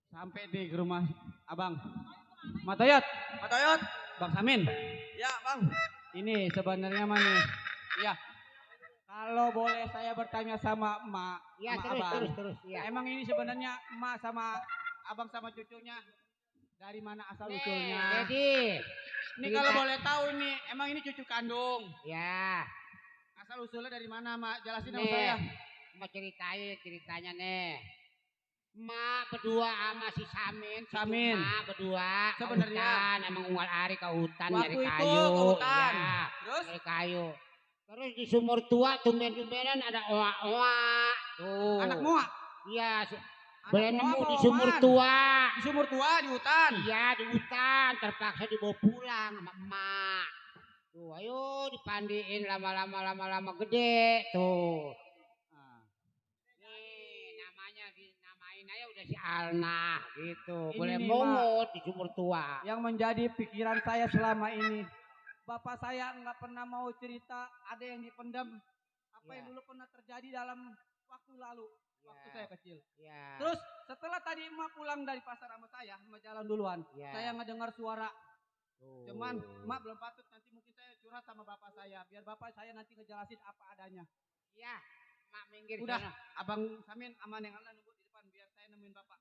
Sampai di rumah abang. Matoyot. Matoyot. Bang Samin. Ya bang. Ini sebenarnya mah nih. Ya. Kalau boleh saya bertanya sama emak, Ya sama terus abang. terus ya. Emang ini sebenarnya emak sama abang sama cucunya dari mana asal usulnya? Jadi Ini kalau boleh tahu nih, emang ini cucu kandung. ya. Asal usulnya dari mana, Mak? Jelasin sama Nih, saya. mau ceritanya nih. Mak berdua sama si Samin, Samin. Mak berdua ke Sebenarnya. hutan, emang unggal hari ke hutan Waktu nyari itu kayu. ke hutan. Ya, Terus? nyari kayu. Terus di sumur tua tumben-tumbenan ada oa-oa. Tuh. Anak muak. Iya, Anak boleh muak nemu apa di sumur omaan? tua. Di sumur tua di hutan. Iya, di hutan terpaksa dibawa pulang sama emak. Tuh, ayo dipandiin lama-lama gede tuh. Nih, dinamain aja udah si Alna gitu. Ini Boleh nih, mungut di sumur tua. Yang menjadi pikiran saya selama ini. Bapak saya nggak pernah mau cerita, ada yang dipendam. Apa yang dulu pernah terjadi dalam waktu lalu. Waktu saya kecil. Ya. Terus setelah tadi emak pulang dari pasar sama saya, emak jalan duluan. Ya. Saya ngedengar suara. Tuh. Cuman emak belum patut, nanti mungkin saya curhat sama bapak saya. Biar bapak saya nanti ngejelasin apa adanya. Iya, mak minggir Udah, sana. abang Samin aman yang Allah nunggu di depan biar saya nemuin bapak.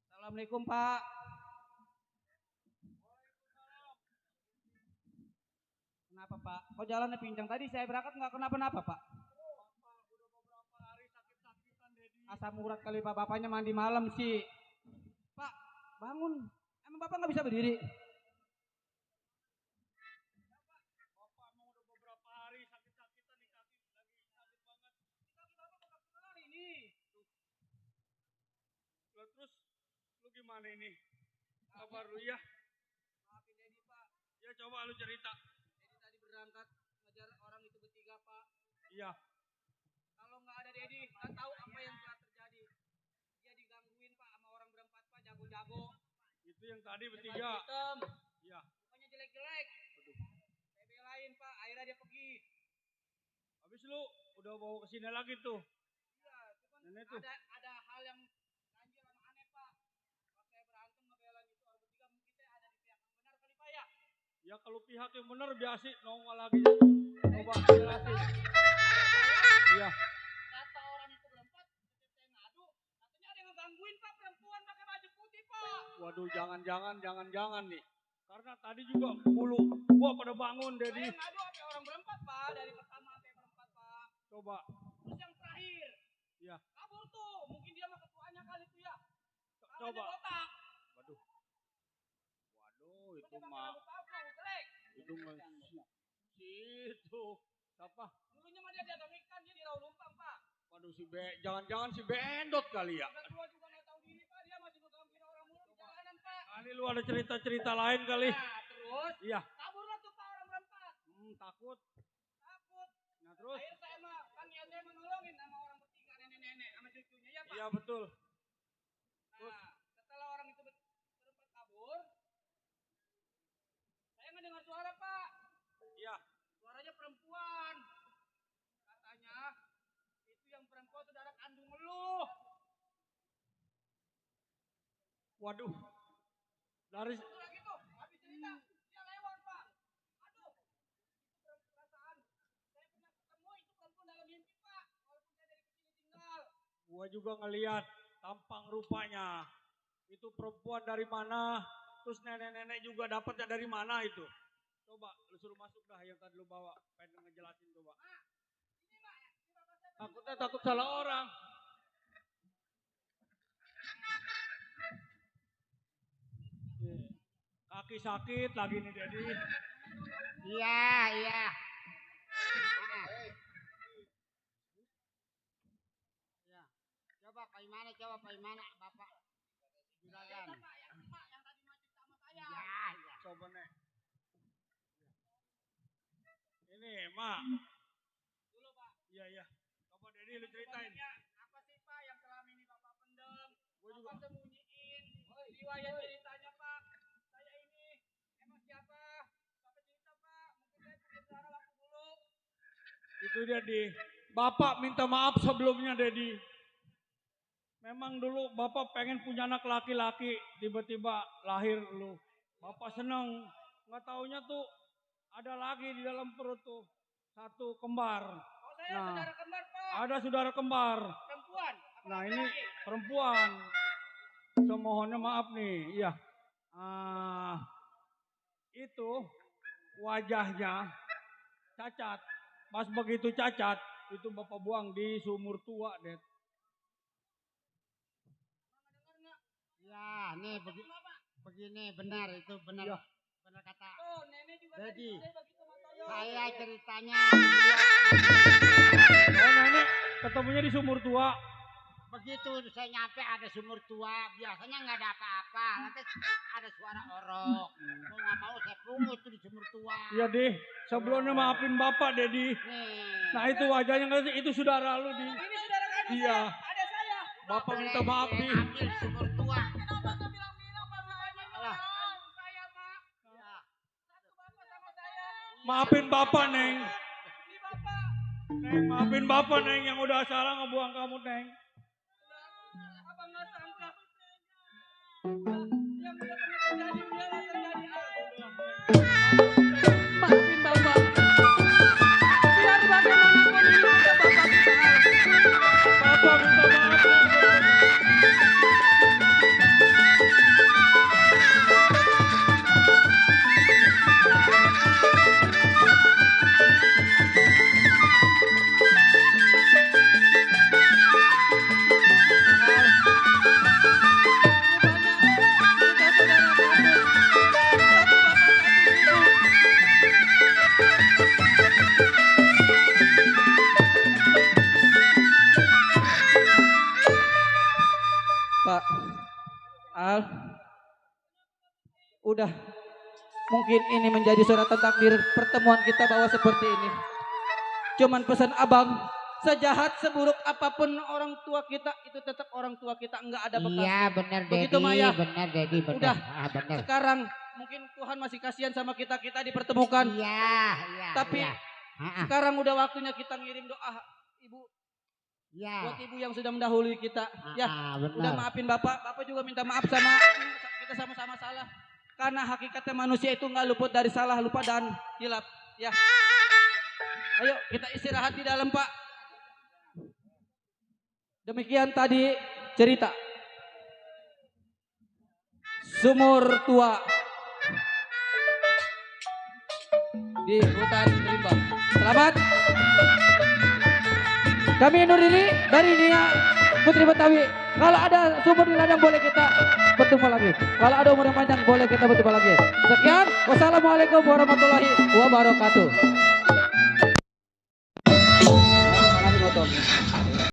Assalamualaikum Pak. Kenapa Pak? Kok jalannya pincang? Tadi saya berangkat nggak kenapa-napa Pak. Asam urat kali Pak, bapaknya mandi malam sih. Pak, bangun. Emang bapak nggak bisa berdiri? Bapak emang udah beberapa hari sakit-sakitan di kaki, lagi sakit banget. Kaki bapak bekas keluar ini. Lah terus lu gimana ini? Kabar lu ya? Maafin Dedi Pak. Ya coba lu cerita. Dedi tadi berangkat ngejar orang itu bertiga Pak. Iya. Kalau nggak ada Dedi, nggak tahu apa yang telah terjadi. Dia digangguin Pak sama orang berempat Pak, jago-jago. Itu yang tadi bertiga. Hitam. Iya. Mukanya jelek-jelek. Saya belain Pak, akhirnya dia pergi. Habis lu udah bawa ke sini lagi tuh. Iya, cuman Nenek tuh. ada hal yang ganjil sama aneh Pak. Pas saya berantem ngebelain itu orang bertiga, mungkin saya ada di pihak yang benar kali Pak ya. Ya kalau pihak yang benar biasa nongol lagi. Coba jelasin. Iya. Kata orang itu berempat, saya ngadu, katanya ada yang ngegangguin Pak, perempuan pakai baju putih Pak. Waduh, jangan nih. Karena tadi juga bulu gua pada bangun, Dedi. Saya ngadu sampai orang berempat Pak, dari pertama sampai berempat Pak. Coba. Terus yang terakhir, Iya. kabur tuh, mungkin dia mah ketuanya kali tuh ya. Coba. Botak. Waduh, itu Terus dia pakai mah rambut palsu, jelek. itu mah situ. Siapa? Dulunya mah dia dagang ikan, dia di Raulumpang Pak. Waduh jangan-jangan si Bendot kali ya. Udah tua juga nggak tahu diri Pak, dia masih ngegangguin orang mulu di jalanan Pak. Kali lu ada cerita-cerita lain kali. Nah terus, Iya. kaburlah tuh Pak orang berempat. Takut. Takut. Nah terus? Akhirnya saya mah, kan niat saya menolongin sama orang bertiga, nenek-nenek sama cucunya ya Pak. Iya betul. Nah, setelah orang itu berempat kabur, saya ngedengar suara Pak. Iya. Suaranya perempuan. Katanya itu yang perempuan saudara kandung lu. Waduh. Dari Satu lagi tuh, habis cerita dia lewat Pak. Aduh, itu perasaan. Saya pernah ketemu itu perempuan dalam mimpi Pak. Walaupun saya dari kecil tinggal. gua juga ngeliat tampang rupanya. Itu perempuan dari mana? Terus nenek-nenek juga dapatnya dari mana itu? Coba lu suruh masuk dah yang tadi lu bawa. Pengen ngejelasin coba. Ini Pak, ini bapak saya. Takutnya takut salah orang. Kaki sakit lagi nih Dedi. Iya, iya. Ya. Coba bagaimana Bapak? Juragan. Pak, yang tadi macet sama saya. Ya, ya. Coba nih. Ini Mak. Dulu Pak. Iya. Coba Dedi lu ceritain. Sebenarnya apa sih Pak? Itu dia di. Bapak minta maaf sebelumnya Dedi. Memang dulu Bapak pengen punya anak laki-laki, tiba-tiba lahir lu. Bapak seneng, nggak taunya tuh ada lagi di dalam perut tuh satu kembar. Oh, saya saudara kembar, Pak. Ada saudara kembar. Perempuan. Apa Nah laki-laki? ini perempuan. Semohonnya maaf nih, iya. Itu wajahnya cacat. Pas begitu cacat, itu Bapak buang di sumur tua, Det. Ya, nih begini benar itu benar. Iya. Benar kata. Oh, nenek juga Jadi, tadi saya begitu sama Toyo. Saya ceritanya Oh nenek ketemunya di sumur tua. begitu saya nyampe ada sumur tua, biasanya nggak ada apa-apa, lantas ada suara orok. Mau nggak mau saya pungut tuh di sumur tua. Iya deh, sebelumnya maafin Bapak Dedi. Nih. Nah itu wajahnya nggak sih, itu saudara lu di. Ini saudara kandung Iya. saya. Ada saya. Bapak minta Boleh maaf nih. ambil sumur tua. Kenapa nggak bilang-bilang Pak makanya Alah. kandung saya, Pak? Ya. Satu bapak sama saya. Maafin Bapak Neng. Ini bapak. Neng maafin Bapak Neng yang udah salah ngebuang kamu Neng. Apa nggak sangka? Yang udah pernah terjadi, udah nggak terjadi. Maafin Bapak. Biar bagaimanapun ini juga Bapak kita. Bapak minta maaf Neng. Pak Al, udah mungkin ini menjadi suratan takdir pertemuan kita bahwa seperti ini. Cuman pesan abang, sejahat seburuk apapun orang tua kita itu tetap orang tua kita, enggak ada bekas. Iya benar Begitu, Dedi, Maya. benar Dedi, benar. Udah. Benar. Sekarang mungkin Tuhan masih kasihan sama kita dipertemukan. Iya, iya. Tapi iya. sekarang udah waktunya kita ngirim doa ibu Iya. buat ibu yang sudah mendahului kita. Ya, benar. udah maafin Bapak. Bapak juga minta maaf sama kita sama-sama salah. Karena hakikatnya manusia itu nggak luput dari salah, lupa dan hilap. Ya. Ayo kita istirahat di dalam Pak. Demikian tadi cerita sumur tua di hutan rimba. Selamat. Kami undur diri dari Nia Putri Betawi. Kalau ada sumur di ladang boleh kita bertemu lagi. Kalau ada umur yang panjang boleh kita bertemu lagi. Sekian. Wassalamualaikum warahmatullahi wabarakatuh.